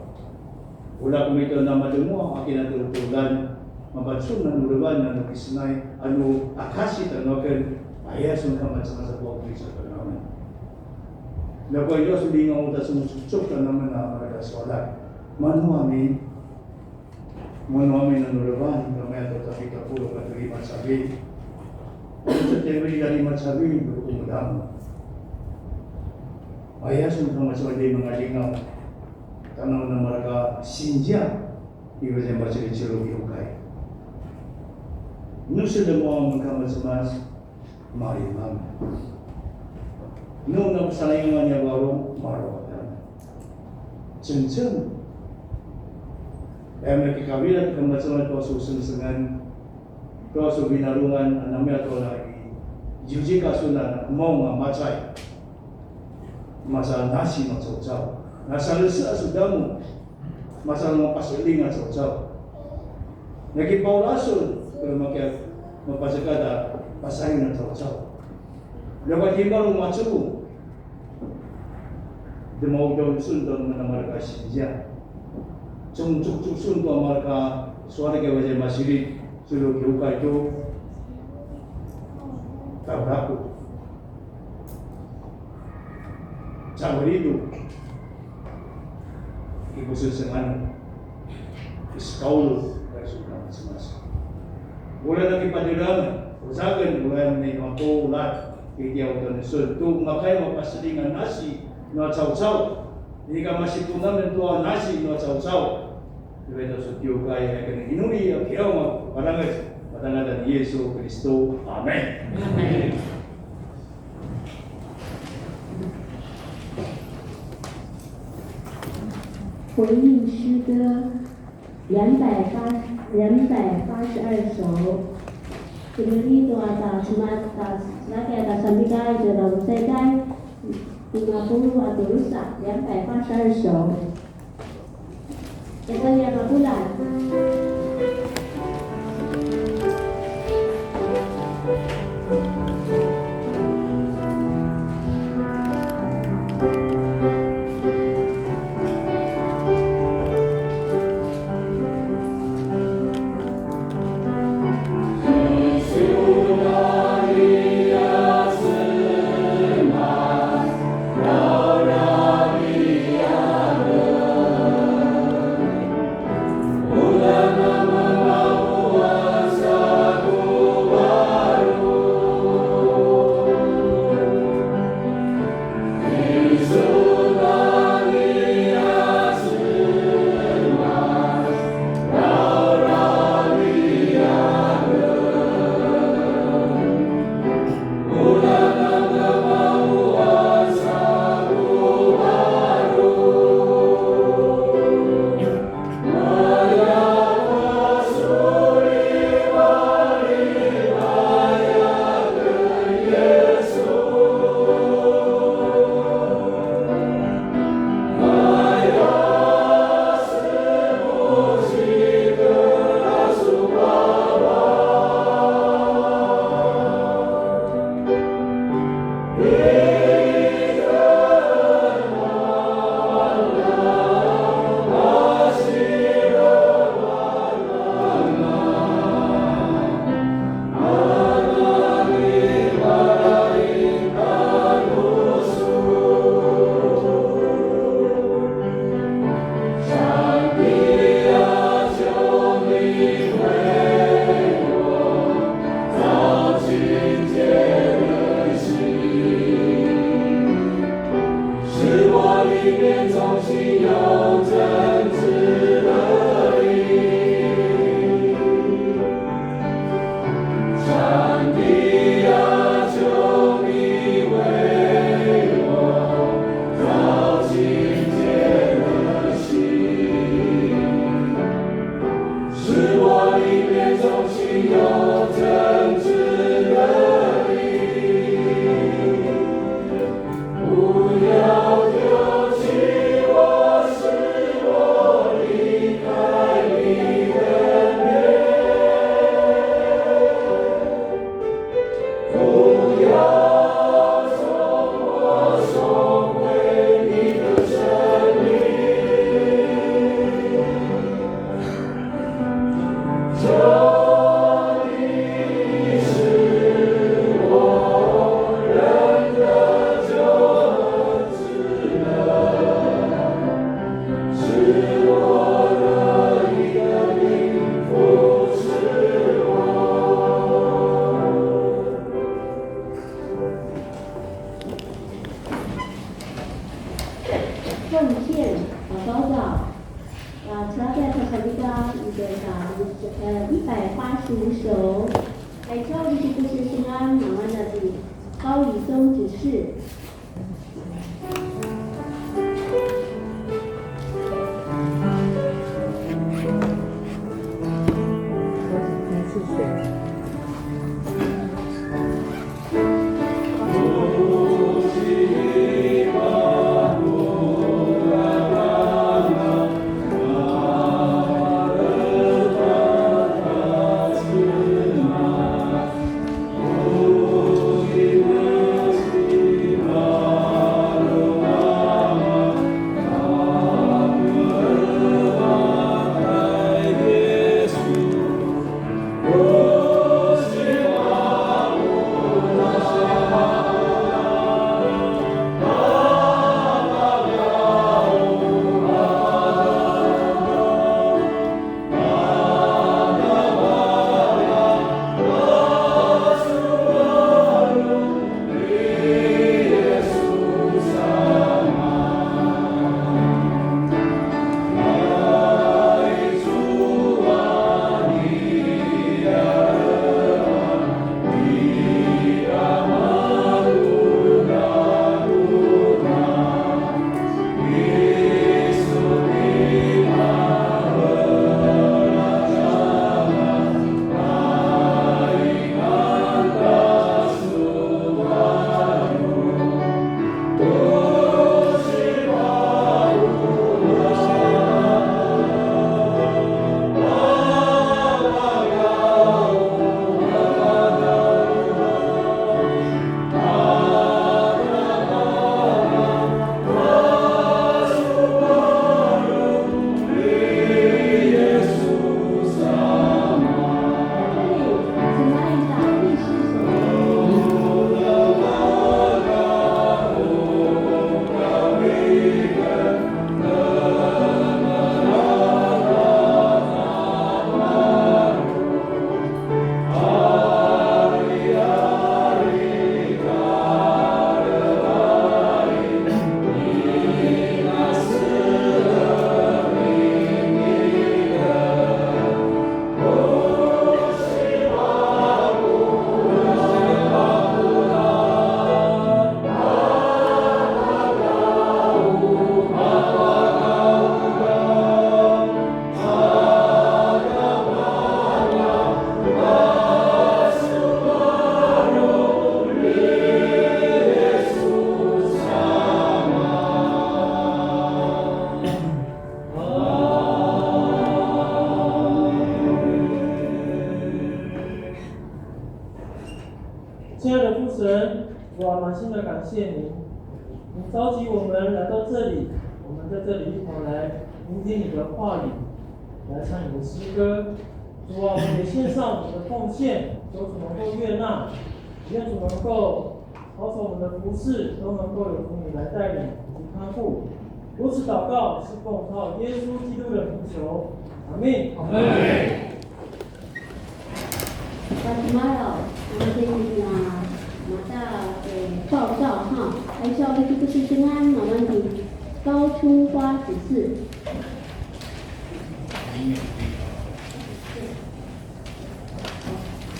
Ula kumi tu nama dengua, akin atu tulan, mabacun anu levan, anu kisenay, anu akasi tanuaken, aya sun kama cemas, apu akin sa tanuaken. Nakuya sun lingaw ta sumusucuk tanuaken a mareka sualan. Manu amin. Manu amin anu levan, kamaya tu tapitapulu katu lima cavilj. Anu teveli lima cavilj, berkumudam. Aya sun kama cavilj mangalingaw. Tanaw na mareka sinzia, iwa zai macam cilu kiukai. Nu sedemua mun kama cemas, Malimam. Nu nakusalaingan nia varung, maruatan. Cengceng. Aya mekikavila tu kemacemel tua su sengsengan, tua su vinarungan, anamaya tua lagi. Jujika sunan, maunga macay. Masa nasi macaucau. Nasa lesa su damu. Masa mapaseling a caucau. Naki Paul asun, kalau makia mapacekada pasain a caucau. Lewat himbang macuru. Demau daun sun daun mana mareka sinzia. Cung cuk cuk sun tu mareka suara ke wajah masirik. Sulu kiukai tu. Tauraku. Cawalidu, i pusesengan, i sekaulu, kai su kama cemas. Ula na kipadelang, uzaken, ula ni mapulat, i tiaw tu nisun, tu makaya mapaselingan nasi, nua caucau, ini ka masi punamen tua nasi, nua caucau. Ibai tu su kiukai, ibai kena inuli, ya kiaw ma, padangas, padangas dan Yesu Kristo. Amen. Amen. 回应诗歌两百八，两百八十二首。Kemeli tua ta sema-, ta selaka ta sambika tua ta usaikai, lima puluh atau rusak, 两百八十二首。 Kita lihat bulan. 奉獻，啊，高照，啊，查在帕萨利达一百八十，呃，一百八十五首，来跳一个故事，平安，马万那比，高以松指示。亲爱的父神，主啊，满心的感谢您，您召集我们来到这里，我们在这里一同来聆听你的话语，来唱你的诗歌。主啊，我们也献上我们的奉献，求主能够悦纳，愿主能够保守我们的服事都能够有主你来带领以及看顾。如此祷告是奉靠耶稣基督的名求，阿们。阿们。 Patjemalaw, a tjen a mata e 报告 ha, aicu a uri ki pusisengan, 我们的高春花执事。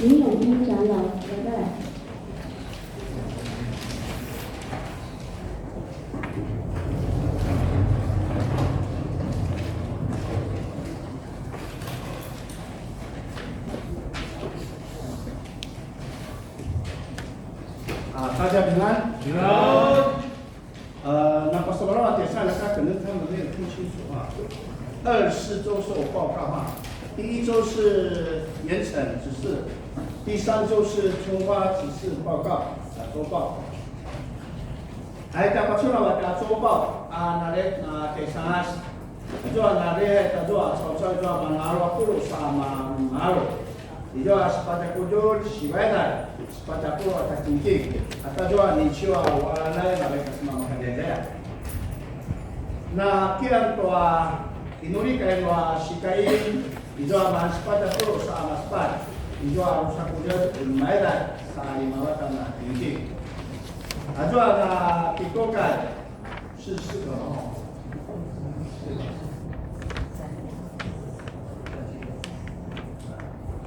林永斌长老，来，来。 啊，大家平安。平安。呃，那 pastor 老师等一下，大家可能他们没有听清楚啊。二十四周受报告哈，第一周是严惩执事，第三周是春花执事报告啊，周报。Ai, ta pacuna a ta 周报 a, na le, na tesangas. Azua na le, tazua caucau, izua manalu a pulu sa manalu. Izua sepatj a kuzulj sivaidai, sepatj a pulu a tja kingking. A tazua niciu a ualalay, na le kasema makadjadjaya. Na kian tua inuli kai nua sikain, izua man sepatj a pulu sa masepatj. Izua drusa kuzulj maidai, sa lima vatan a kingking. Azua na kitokai, 是四个哦。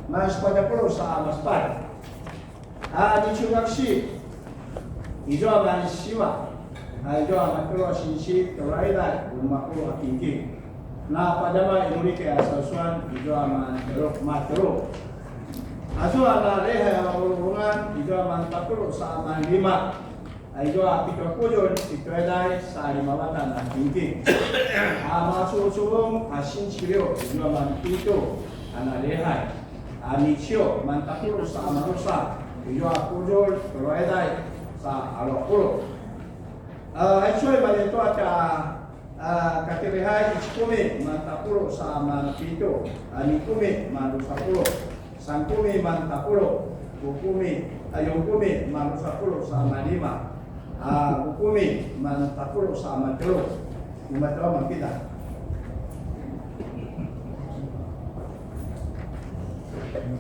Mas sepatj a pulu sa masepatj. A, niciu a kingking, izua man siva. A, izua man tjelu a sinsi, tjelu a ita, lima pulu a kingking. Na pazua inuli kai a sasuan, izua man tjelu, man tjelu. Azua na lehai a urungan, izua man tapulu sa man lima. Izua pitju a kuzulj, pitju a ita, sa lima vatan a kingking. A, masusuung a sinsi liu, izua man pitju a na lehai. A, niciu man tapulu sa madrusa, izua kuzulj, tjelu a ita, sa alu a pulu. A, aicu a imaza i tua tja A, katirihai, ici kumi man tapulu sa man pitju, a, ni kumi man drusa pulu, san kumi man tapulu, ku kumi, a, yung kumi man drusa pulu sa man lima, a, ku kumi man tapulu sa man tjelu. Lima tjelu man pida.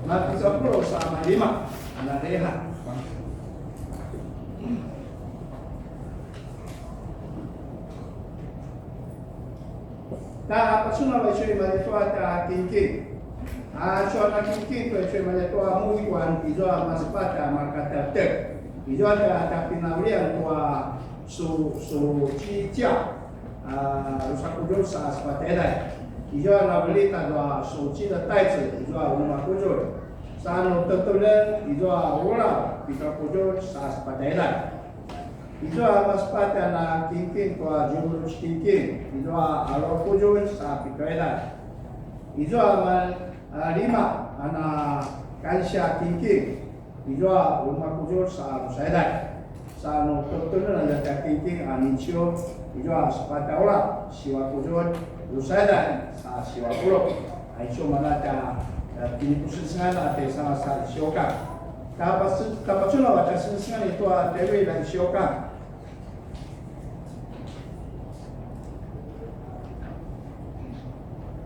Man drusa pulu sa man lima, a, na deha. Ta pacuna aicu a imaza i tua tja kingking. A, aicu a na kingking tua aicu a imaza i tua muikuan, izua masepatj a mareka tjatjek. Izua tja, tja pinavelian tua su, su cicia. A, drusa kuzulj sa sepatj a ita. Izua na veli tazua su cida taice, izua lima kuzulj. Sa nu tetelen, izua ula, pitju a kuzulj sa sepatj a ita. Izua masepatj a na kingking tua djumulutj kingking, izua alu a kuzulj sa pitju a ita. Izua man, a, lima a na kansiya kingking, izua lima kuzulj sa drusa a ita. Sa nu tetelen a tja kingking a niciu, izua sepatj a ula, siva kuzulj, drusa a ita, sa siva pulu. Aicu mana tja, e, kinipusensengan a tja sanga sa siukang. Ta pasu-, ta pacuna a tja sensengan i tua tja uri la siukang.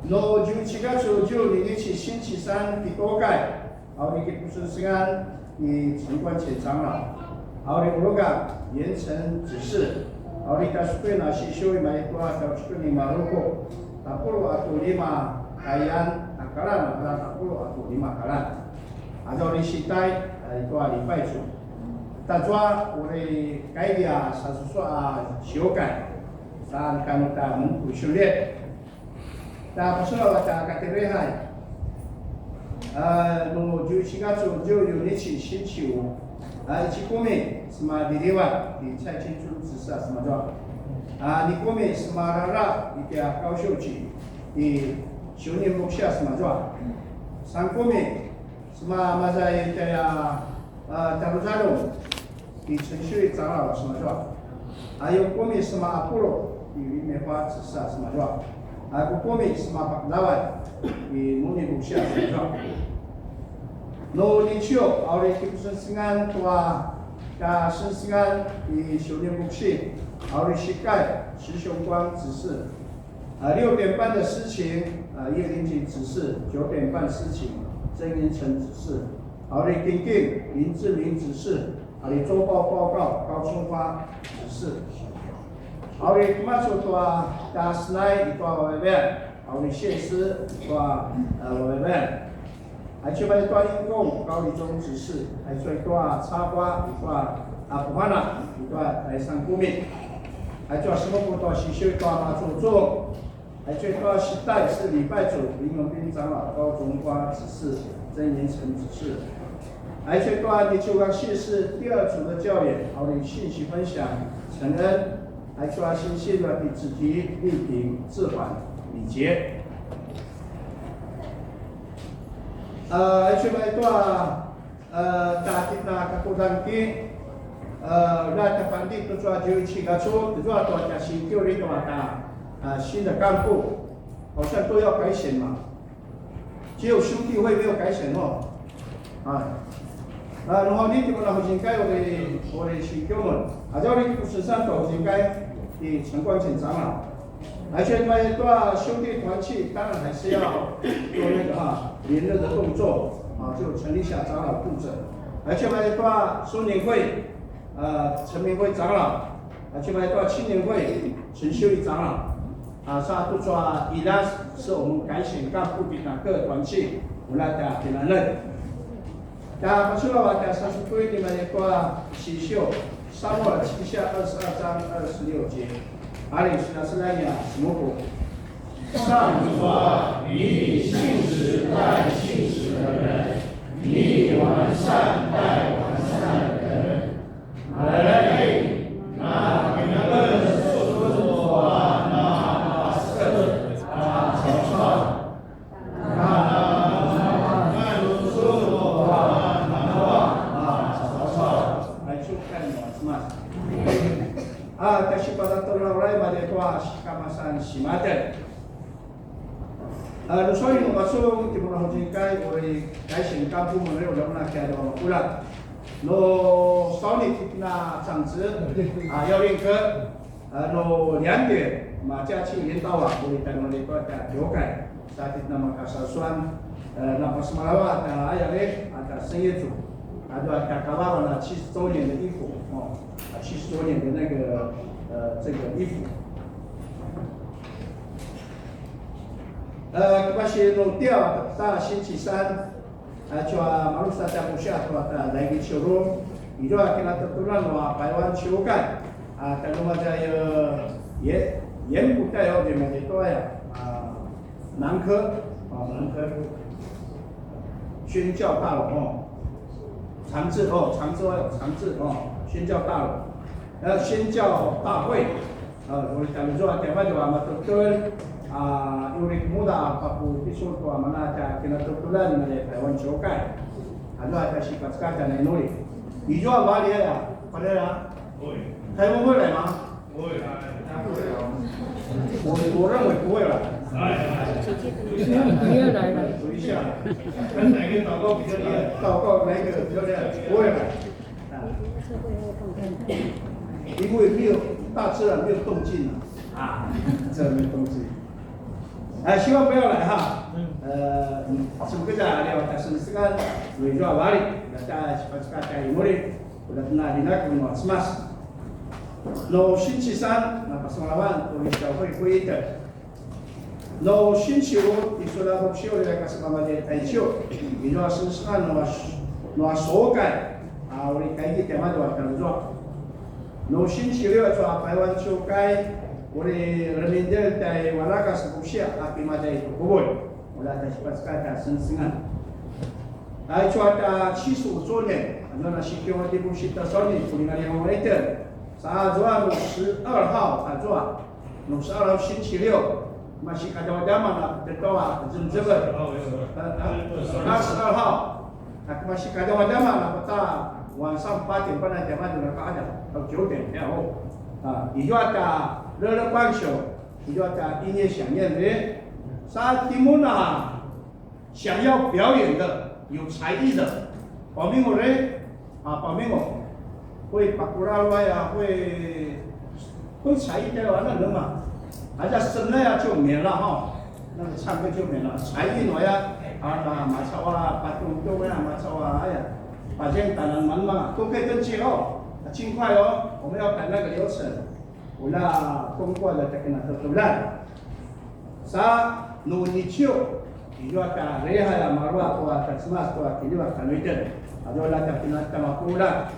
No 十一月十日 ni 星期三 kitokai. A uri kipusensengan ni 陳冠乾長老, a uri uluga, 嚴懲執事, a uri tja sukuin a sisiu i maza i tua tja sukuin ni Maruku, tapulu a tu lima kayan a kalan, a kalan tapulu a tu lima kalan. Aza uri sitai, a, i tua 禮拜主. Tazua uri kai dia sasusu a siukai, sa kanu ta mengku siuliet. Ta pacuna a tja katirihai. A, no 十一月十日 ni 星期五. A, ici kumi sema Dilivan, ti 蔡清春執事 sema zua. A, ni kumi sema Rara, ti tja 高秀吉, ti 秀年 muksia sema zua. San kumi sema maza i tja, a, Taruzaru. i Censhuri 长老 semadju. A, i kumi sema Apollo i Limeva 执事 semadju. A, ku kumi sema Pakdaway i Muni Busia semadju. Nu 礼拜 a uri kipusengsengan tua kasengsengan i Siunibuksi, a uri sikai 石雄光执事. 啊，六点半的司琴，啊，叶林吉执事，九点半司琴，曾延成执事， a uri kinkin 林志明执事, a uri 周报报告 高春花执事. A uri kemacu tua tja senai i tua vavayan, a uri 谢师 i tua, a, vavayan. Aicu a i tua 英工 高一中执事, aicu a i tua 插花 i tua, a, puhana i tua 台上 kumi. Aicu a semupu tua sisiu i tua macucung. Aicu a i tua 时代 是礼拜主 林永斌长老、高中花执事、曾延成执事. Aicu a i tua 礼拜主 是第二组的教员, a uri 信息分享、承恩. Aicu a 信息的主题、命定、置换、礼节. A, aicu a i tua, a, tja titjen a kakudan ki, a, la tja pandi tucu a 十一月 kacu, tucu a tua tja singkiuri tua tja, a, 新的干部, 好像都要改选嘛。只有兄弟会没有改选哦。啊，啊，然后你怎么了？应该我的，我的请教们，啊，叫你不是上头应该给陈冠乾长老。 而且呢，对兄弟团契，当然还是要做那个哈，联络的动作啊，就成立一下长老部长。而且呢，对松年会，呃，陈明辉长老，而且呢，对青年会，陈秀一长老，啊，上都抓伊拉是我们改选干部的那个团契，我来打给他认。 Tja paculaw a tja sasupui nimadju tua sisiu, 撒母耳记下二十二章二十六节. Ari, sinaselay nia semupu. 上主啊，你以信实待信实的人，你以完善待完善的人。Alalay, na kinaben su tua na pastor a caucau. A, tja sipataurai madje tua sikamasan simatjen. A, nu sawai nu pacun, tja munahucingkai, uri kai singkapu menreu lamuna kia dua makulat. Nu sauni titjen a 长子, a, 要练歌. A, nu 两点, ma 嘉庆年到啊, uri tja nu tua tja 九改, sa titjen a makasasuan, e, na pasemalaw a tja ayare, a tja 圣乐组, a tua tja kalawa na 七十周年的衣服, o, a, 七十周年的那个, e, 这个衣服. E, kemasi nu tia, ta 星期三, Aicu a malusa tja kusia tua tja daigi ciuru, izua kinatetulan nua Taiwan ciukai, a, tja numadja, e, 也, 也不带有你们的对啊, 啊, 南科, 哦，南科宣教大楼哦, 长治哦, 长治哦, 长治哦, 宣教大楼, 呃，宣教大会. A, uri tja luzua tiamadju a matutul, a, uri kemuda a papupicul tua mana tja kinatetulan nai Taiwan ciukai. Azua tja sipacekatan nai Nuri. Izua vali aya, pada aya. 会。台风会来吗？会。我，我认为不会了。来，来。不要来了。数一下。看哪个祷告比较厉害？祷告哪一个比较厉害？不会了。 啊，因为没有，大自然没有动静了。啊，这没有动静。哎，希望不要来哈。呃，嗯，怎么跟大家聊？但是这个，我就要瓦里，那大家喜欢这个，大家有努力，我的那里那个我是嘛是。No 星期三, na pasalawan, uri 教会会议的。 No 星期五, i sula vuksiu uri ka sepamadje taicu, izua sengsengan nua, nua sokai, a, uri kaigi tiamadju a tangzua. No 星期六, tua Taiwan ciukai, uri remindel tai Warakas vuksiu a pimadje tu kubul, uri tja sipacekatan a sengsengan. Aicu a tja 七十五周年, anu na sikiu a ti vuksiu ta sauni, uri ngalingawai tel. Sa azua no 十二号, azua. No 十二号星期六, masi kadjamadjaman a tetua, zemzevel. 二十二号, a masi kadjamadjaman a pata, 晚上八点半的讲到九点，然后啊，你就要打热热棒球，你就要打音乐响亮的。Sa timun a 想要表演的、有才艺的， pamingo 嘞，啊，pamingo，会 pakuralay 啊，会会才艺的话，那人嘛，好像生了呀就没了哈，那个唱歌就没了，才艺了呀，啊，那马超啊，把东东啊，马超啊，哎呀，把这样打人蛮嘛，都可以登记哦，啊，尽快哦，我们要赶那个流程。 Ula kungkual a taken a tutulan. Sa nu niciu, izua ta reha a malua tua ta Cemas tua kiliwa kanuitjen. Azua la ta kina ta mapulan.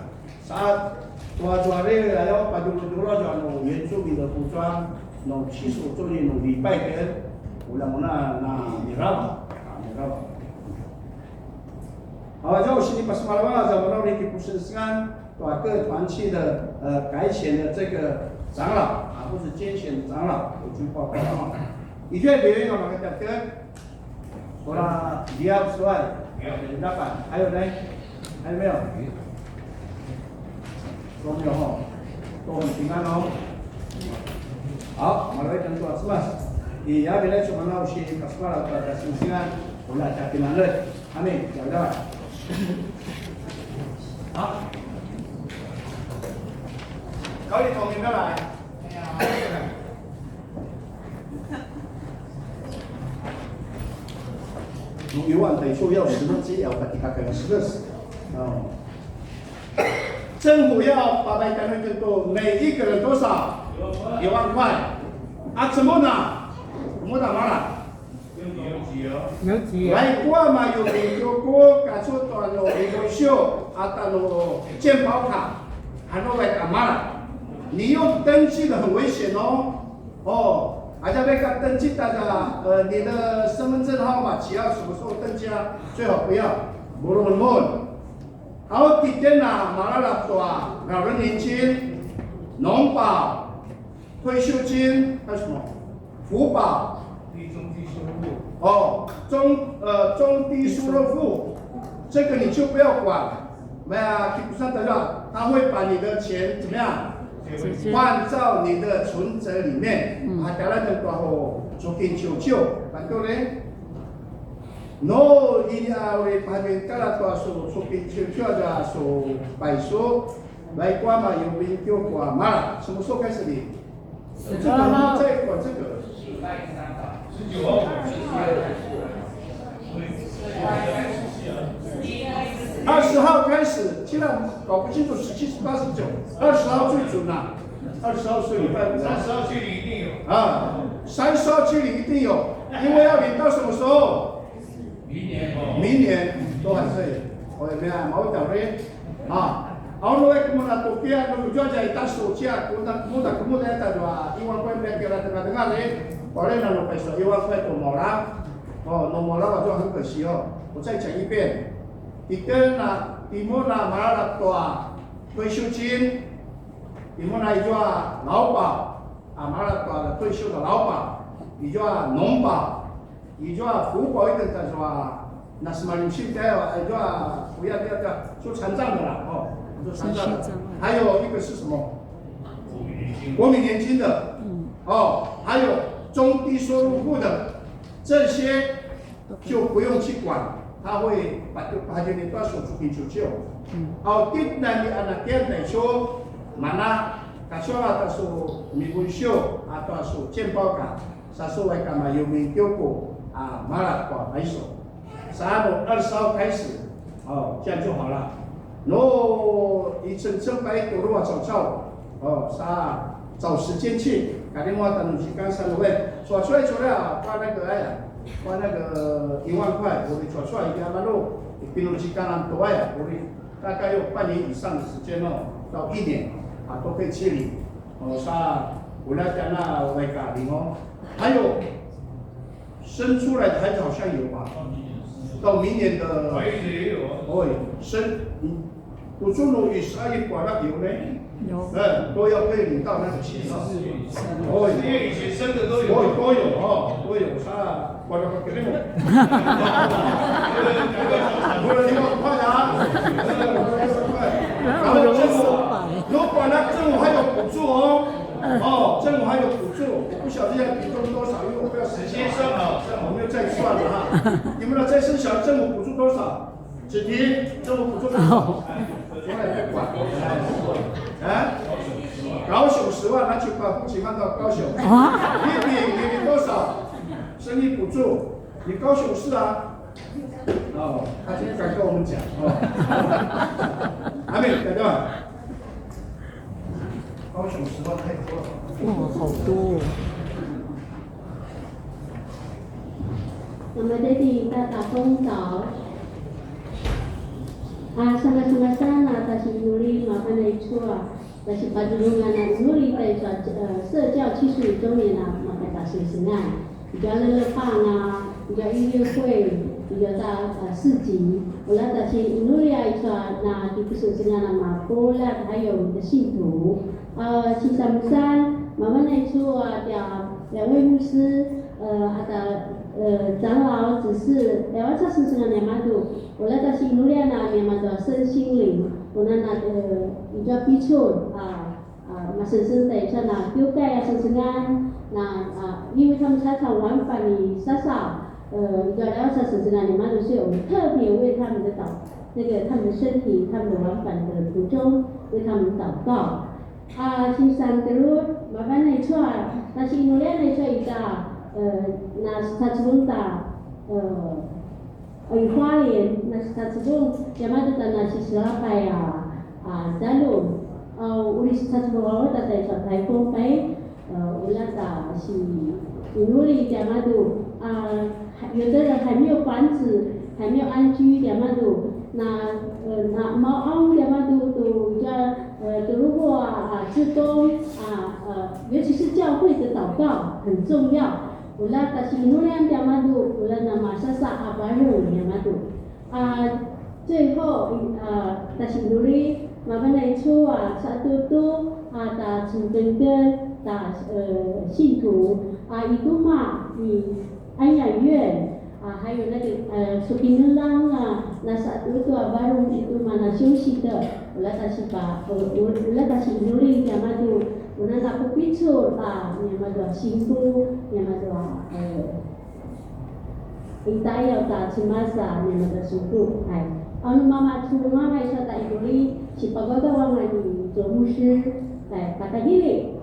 Sa tua zua reha a yau paduludulu zua nu 原住民的服装, nu 习俗做 nu 礼拜 ken. Ula muna na mirava, na mirava. Awa zua sini pas malava za malava ni kipusensengan. 短个团契的，呃，改选的这个长老啊，或者拣选的长老，我去报告啊。你觉得别人有哪个特征？除了 Liao 之外，没有。老板，还有呢？还有没有？都没有哈，都很平安哦。好，马来人做什么？你要给他什么东西？可是把他的信心啊，我来加给他们。 Amin. Siap, siap. Ha? Kau ni tong ni lai. Nung iwan tai so yau sina ci yau kati kaka sina. Oh. 政府要八百单位更多，每一个人多少？一万块。啊，怎么拿？怎么拿嘛啦？ Ljakua mayumin tjuku kacu tua nu Limusiu a tanu 健保卡, anu vaik a mala. 你用登记的很危险哦。哦，而且那个登记大家，呃，你的身份证号码几号，什么时候登记啊？最好不要。Bulungun. 好， titjen a malala tua 老人年金、农保、退休金，还有什么？福保。哦，中，呃，中低收入户，这个你就不要管。没有，基本上的话，他会把你的钱怎么样？换到你的存折里面。嗯。啊，当然的话，哦，做给求救，反正呢，no, ini a uri pahami kala tua su, su pincucu aja su paisu, baik kuama yumin kiu kuama. 什么时候开始领？这个我们在管这个。十九号。二十号开始，现在搞不清楚十七、十八、十九，二十号最准了。二十号是礼拜五啊。三十号去领一定有。啊，三十号去领一定有，因为要领到什么时候？ 明年都还是，我也没有毛讲嘞。啊，然后呢，我们那都给啊，我们就在一大手下，我那，我那，我那，那个啊，一万块没给他，等啊，等啊嘞，我那那弄白说一万块都没了，哦，都没了，我就很可惜哦。我再讲一遍，你跟那，你们那拿了多少退休金？你们那一个劳保，啊，拿了多少退休的劳保？你就啊，农保。 你就要福保一个再说啊，那什么有兴趣啊，你就要不要不要不要做残障的啦，哦，做残障的。身心障碍。还有一个是什么？国民年金的，嗯。哦，还有中低收入户的，这些就不用去管，他会把，把你抓手出去求救。嗯。哦，对，那你啊，那这样来说，mana，他说啊，他说民文秀啊，他说健保卡。 Sasuai kama yumin kiuku a malak tua paisu. Sa nu 二十号开始，哦，这样就好了。No, i cengceng pai turu a caucau, 哦，sa 找时间去，打电话 tanu 去看三位，说出来出来啊，花那个哎呀，花那个一万块，我给说出来一下嘛咯，你比如去看俺多哎呀，我给大概有半年以上的时间哦，到一年啊，都可以去领。哦，sa 我来讲那外加领哦。 还有生出来的孩子好像有吧？到明年的怀孕的也有啊。哦，生，嗯，我说我也是阿姨管那有呢。有。嗯，都要被领到那个钱了。哦，四月以前生的都有。哦，都有哦，都有，他管那个给你们。不能你们快啊！不能你们快。那政府還有補助哦。哦，政府還有補助，我不曉得現在比重多少，因為我不要時間算了，我沒有再算了哈。你們的再生小孩政府補助多少？子婷，政府補助多少？從來不管。啊？高雄十萬，拿去把戶籍換到高雄。啊？你比，你比多少？生育補助，你高雄市啊？ 哦，他今天敢跟我們講哦。阿美，敢對吧？高雄十萬太多了。哇，好多哦。 Namadedi ta taqungtaw. A sangasangasan a tja sinuli mavan aicu a tja sipatjulungan a inuli ta aicu a, e, 社教七十五週年 a makatjasengsengan. Izua lelepang a, izua 音樂會, izua ta, a, 市集. Ula tja sinuli aicu a na kipusengsengan a mapuljat, 還有我們的信徒. A, sisangasan, mavan aicu a tja, tja 衛牧師, e, a tja, e, 長老執事, tja sengsengan niamadju. Ula tja sinuli a niamadju a 身心靈, ula na, e, izua picul, a, a, masengsengan ta aicu a na kiukai a sengsengan, na, a, 因為他們常常往返 i Sasa, e, izua tja sengsengan niamadju, 所以我們特別為他們的禱，那個他們的身體、他們的往返的途中為他們禱告。 A, sisangasan tjelu, mavan aicu a, na sinuli aicu a ita, e, na sacevung ta, e, i 花蓮, na sacevung, tiamadju ta na siselapay a, a, zaljum. A, uri sacevung a uta ta aicu a 颱風 pai, e, ula tja sinuli tiamadju, a, 有的人還沒有房子，還沒有安居 tiamadju, na, e, na 茅屋 tiamadju tu, izua, e, tu 如果, a, 志工, a, e, 尤其是教會的禱告很重要。Ula tja sinuli tiamadju, ula na masasa a varung niamadju. A, 最後, a, tja sinuli, mavan aicu a, satutu, a, tja cengkengken, tja, e, 信徒, a, i tjumaq, i 安養院, a, 還有那個, e, sukineljangan, a, na satutu a varung i tjumaq na 休息的, ula tja sipa, u-, u-, ula tja sinuli tiamadju, ula na pupicul, a, niamadju a singpu, niamadju a, e, i tjaiyaw ta Cemas a niamadju a singpu. Ai. Anu mamaculungan aicu a tja inuli, sipagawgaw anga ni Joe 牧師, ai, patagili.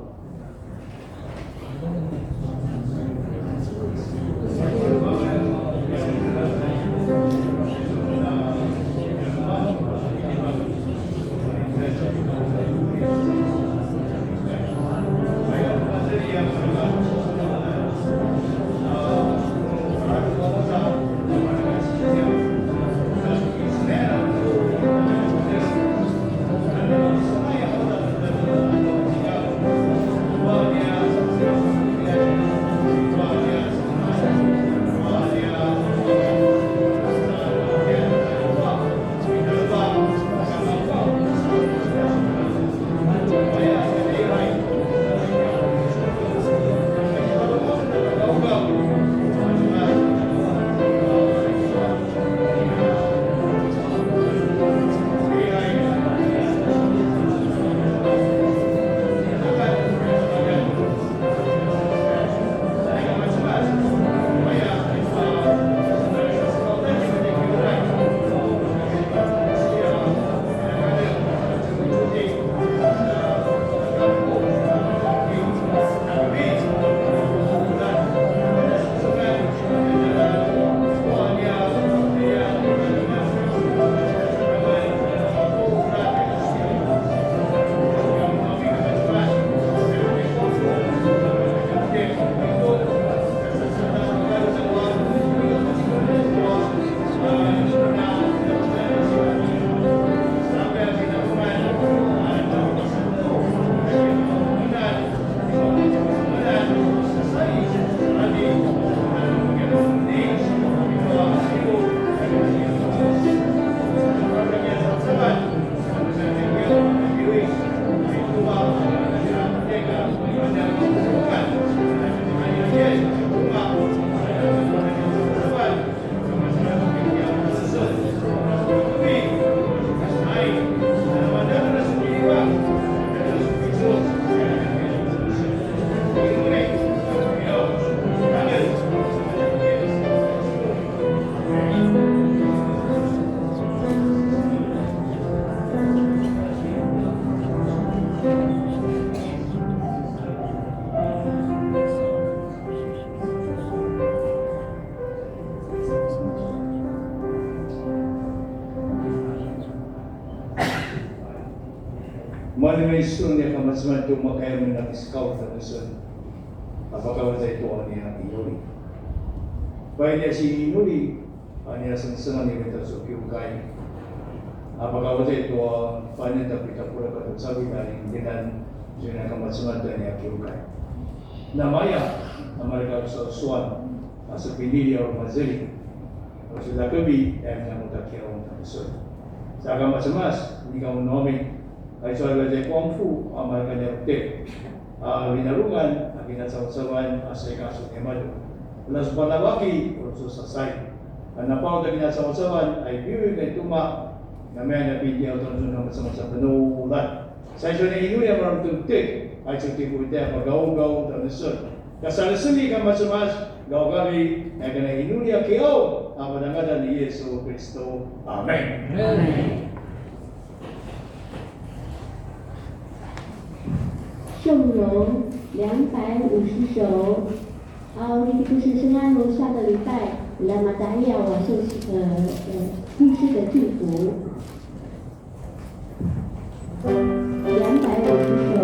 Nia Yisu, nia kamaceman tu makaya men a kisekaw tjanusun. A pakavazay tua nia inuli. Pai nia singinuli, a nia sengsengan nia mita su kiukai. A pakavazay tua pai nia tapitapula katu cavilj a rindinan, nia kamaceman tu nia kiukai. Namaya, namareka susuan, a sepinili a rumazeli. Sudakebi, nia mutakiaw tjanusun. Saka macemas, nika unuamin, Aicu a ivazay kuangpu a mareka nia utek a vinarungan a kinacavacavan a saika su nimadju. Ula su palavaki ula su sasai. A napau ta kinacavacavan a ipiwi kai tuma. Namaya na piti au tanu na macam-macam penulan. Saicu ni inuli a maram tu utek. Aicu ti kuitea pagaugau tjanusun. Kasaleseli ka macemas. Gaugavi na kena inuli a kiau. A pada ngadan ni Yesu Kristo. Amen. Amen. 颂咏两百五十首。啊，我们的故事是按照下个礼拜，那么大家要我说，呃，呃，故事的祝福。两百五十首。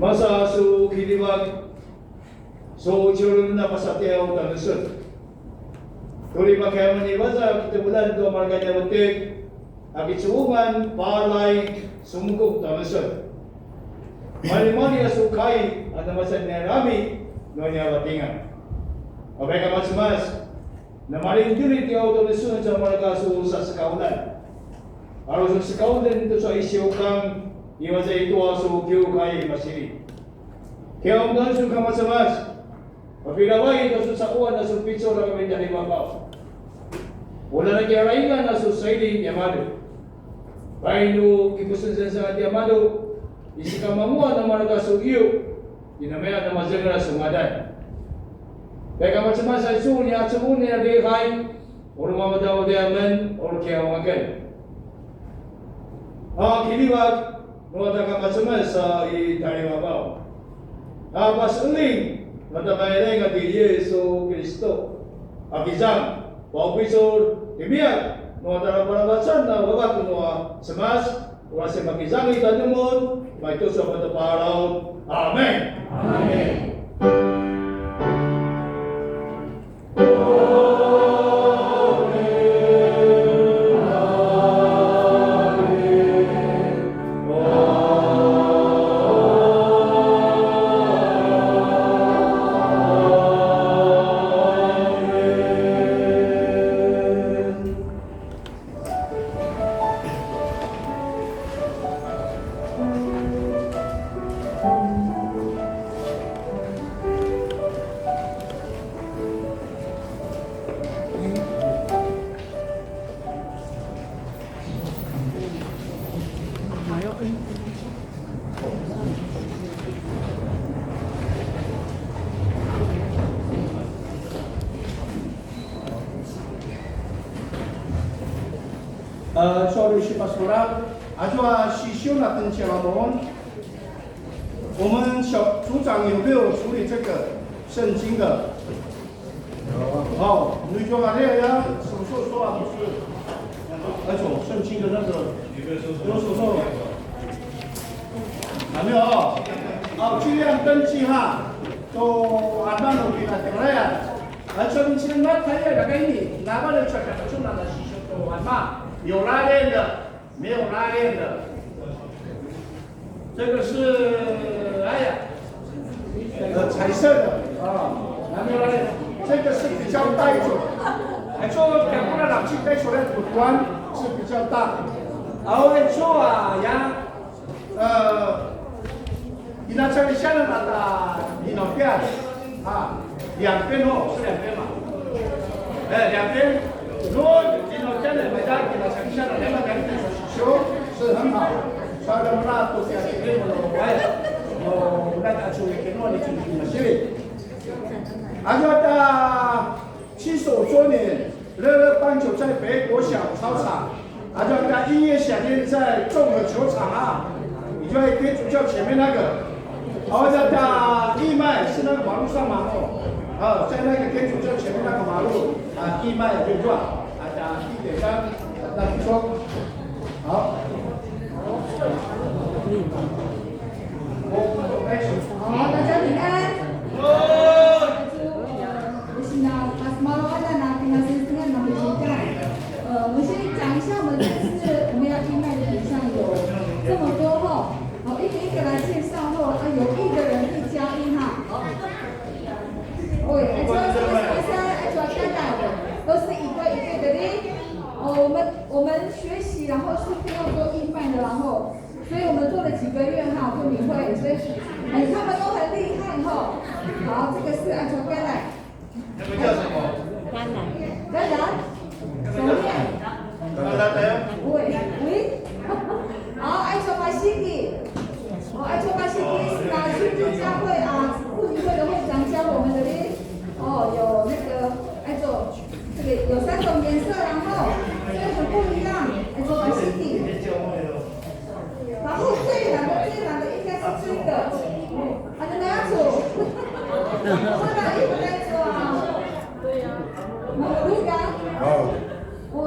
Masa su kiljivak, su tjurun na pasatiaw tjanusun. Turi pakiamen ivaza kitemulan tua mareka nia utek, a kicuvungan palai sumukup tjanusun. Malimali a su kai a namasan nia rami nua nia vatingan. Papaika macemas, Namalindili ti au tjanusun tja mareka su sasekaulan. Aru su sekaulan tu su isiukang imaza i tua su kiukai masiri. Kiaung tjanusun kamacemas. Papilavai tua su saquan a su picul a kami tjari vavau. Ula na kiaraingan a su saili tiamadju. Painu kipusensensengan tiamadju. Isikamanguan a mareka su iu. Inamaya na mazengra su ngadan. Peka macam sa su ni acun ni adi hai, uru mamadaw di amen, uru kiawangaken. A kiljivak, nua taka macam sa i tari vavau. A paseling, nua taka ilenga di Yesu Kristo. A kizang, Paupicul, timiyak, nua tara paravacan na vavak nua cemas, ua semakizangi tanumun, maitu sa pataparaun. Amen. Amen. Aa, sorry, si pastora. Azua sisiu na tencilamon. 我们小组长有没有处理这个圣经的？好，你就把那个手术说啊，不是，那种圣经的那个，有手术。还没有啊？好，尽量登记哈。都按照那个来。 Acu a vencik a mataya ljakua ini, nava le cakap acu na na sisiu tu ama, 有拉链的，没有拉链的。这个是，哎呀，呃，彩色的啊，那没有拉链，这个是比较大一种。Acu kemura na cik tai sore tuan 是比较大。Aw acu a ya, Ina cali sianan ata ina pian. 啊，两边哦，是两边嘛。哎，两边。如果你能站在人家给他想象的，两个人在修，是很好。所以我们那都是要给我们的，哎，我们那个就给我们的，就是这个。啊，就到七十五周年，乐乐棒球在北国小操场。 啊，就那个音乐响宴在综合球场啊，你就在天主教前面那个。好，那个义卖是那个马路上嘛，哦，啊，在那个天主教前面那个马路啊，义卖就对了。啊，一点三，那你说，好。我我开始。好，大家平安。 Sina, mas malawanan a pinasisinan na pecikan. 呃，我们先讲一下，我们这次我们要义卖的品项有这么多哈。好，一个一个来介绍后，啊，有意的人可以加一哈。喂，哎，这个是谁？哎，这个都是一对一对的呢。哦，我们我们学习，然后是非常多义卖的，然后，所以我们做了几个月哈，婚礼会，所以，哎，他们都很厉害哈。好，这个是按照该来。 那个叫什么？当然。当然。什么面？喂，喂。好，爱说巴西语。哦，爱说巴西语是拿去教会啊，妇女会的会长教我们的嘞。哦，有那个，爱说，这个有三种颜色，然后所以很不一样。爱说巴西语。 然后最难的，最难的应该是这个。啊，你们要煮。我拿一个来煮啊。对呀。那我就讲。哦。对。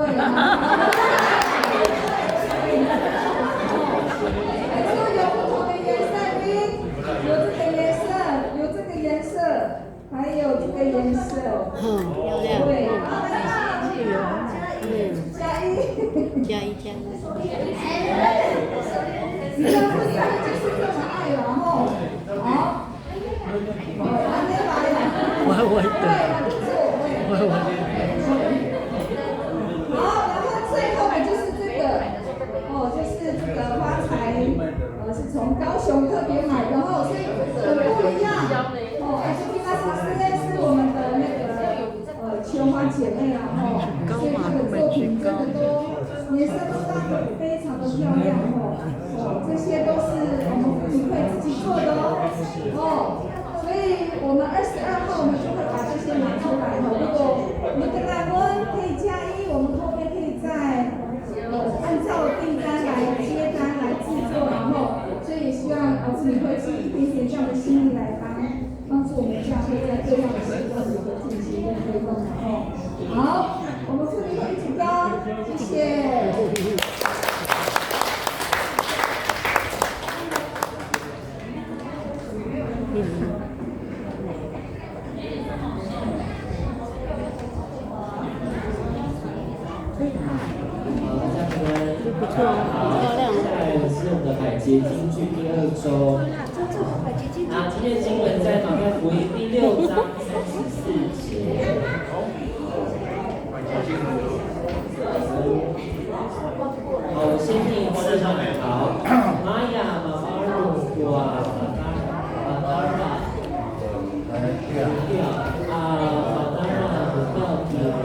哎，这个有不同的颜色的，有这个颜色，有这个颜色。 还有这个颜色。嗯，漂亮。对，嗯，好，那个加一。加一，加一。你看，不行，就是这么爱了，吼。好。我，我，对，不错，对。我，我。好，然后最后的就是这个，哦，就是这个花材，呃，是从高雄特别买的，吼，所以很不一样。 哦，哎，这个是，是我们的那个，呃，全华姐妹啊，吼，所以她的作品真的都，颜色都搭得非常的漂亮，吼。哦，这些都是我们妇女会自己做的哦。哦，所以我们二十二号我们就会把这些拿出来，吼。如果你跟他们可以加一，我们后面可以再，呃，按照订单来接单来制作，然后，所以也希望，呃，妇女会尽一点点这样的心意来帮 帮助我们教会在各样的事工里头进行一个推动，然后，好，我们妇女会一起高，谢谢。好，大家平安。不错，好，漂亮。接下来是我们的百节金句第二周。啊，今天的经文在马太福音第六章三十四节。好，我先念一次哈。好。Maya mamalu tua matara, matara. Tua, a, matara, tua, tua.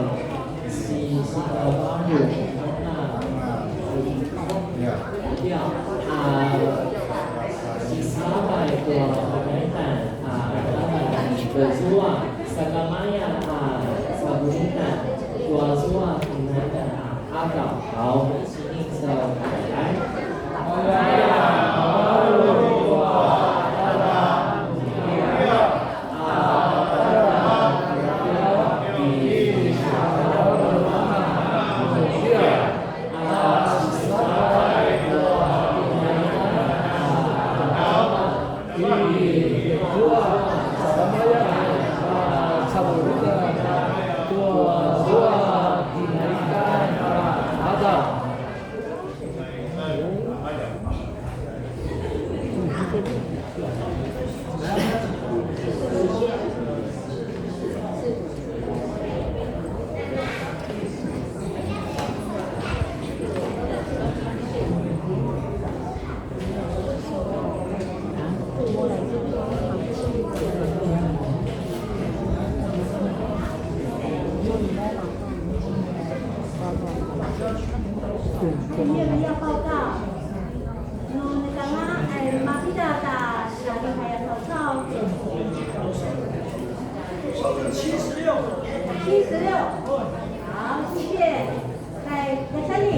Si, si, a, baru, a, ya, a, si, sabai, tua, a, kaitan, a, sabai, tua, zua, sakamaya, a, sabulitan, tua, zua, kinaitan, a, aka, 好。 Ada. 七十六。好，谢谢。再，再三里。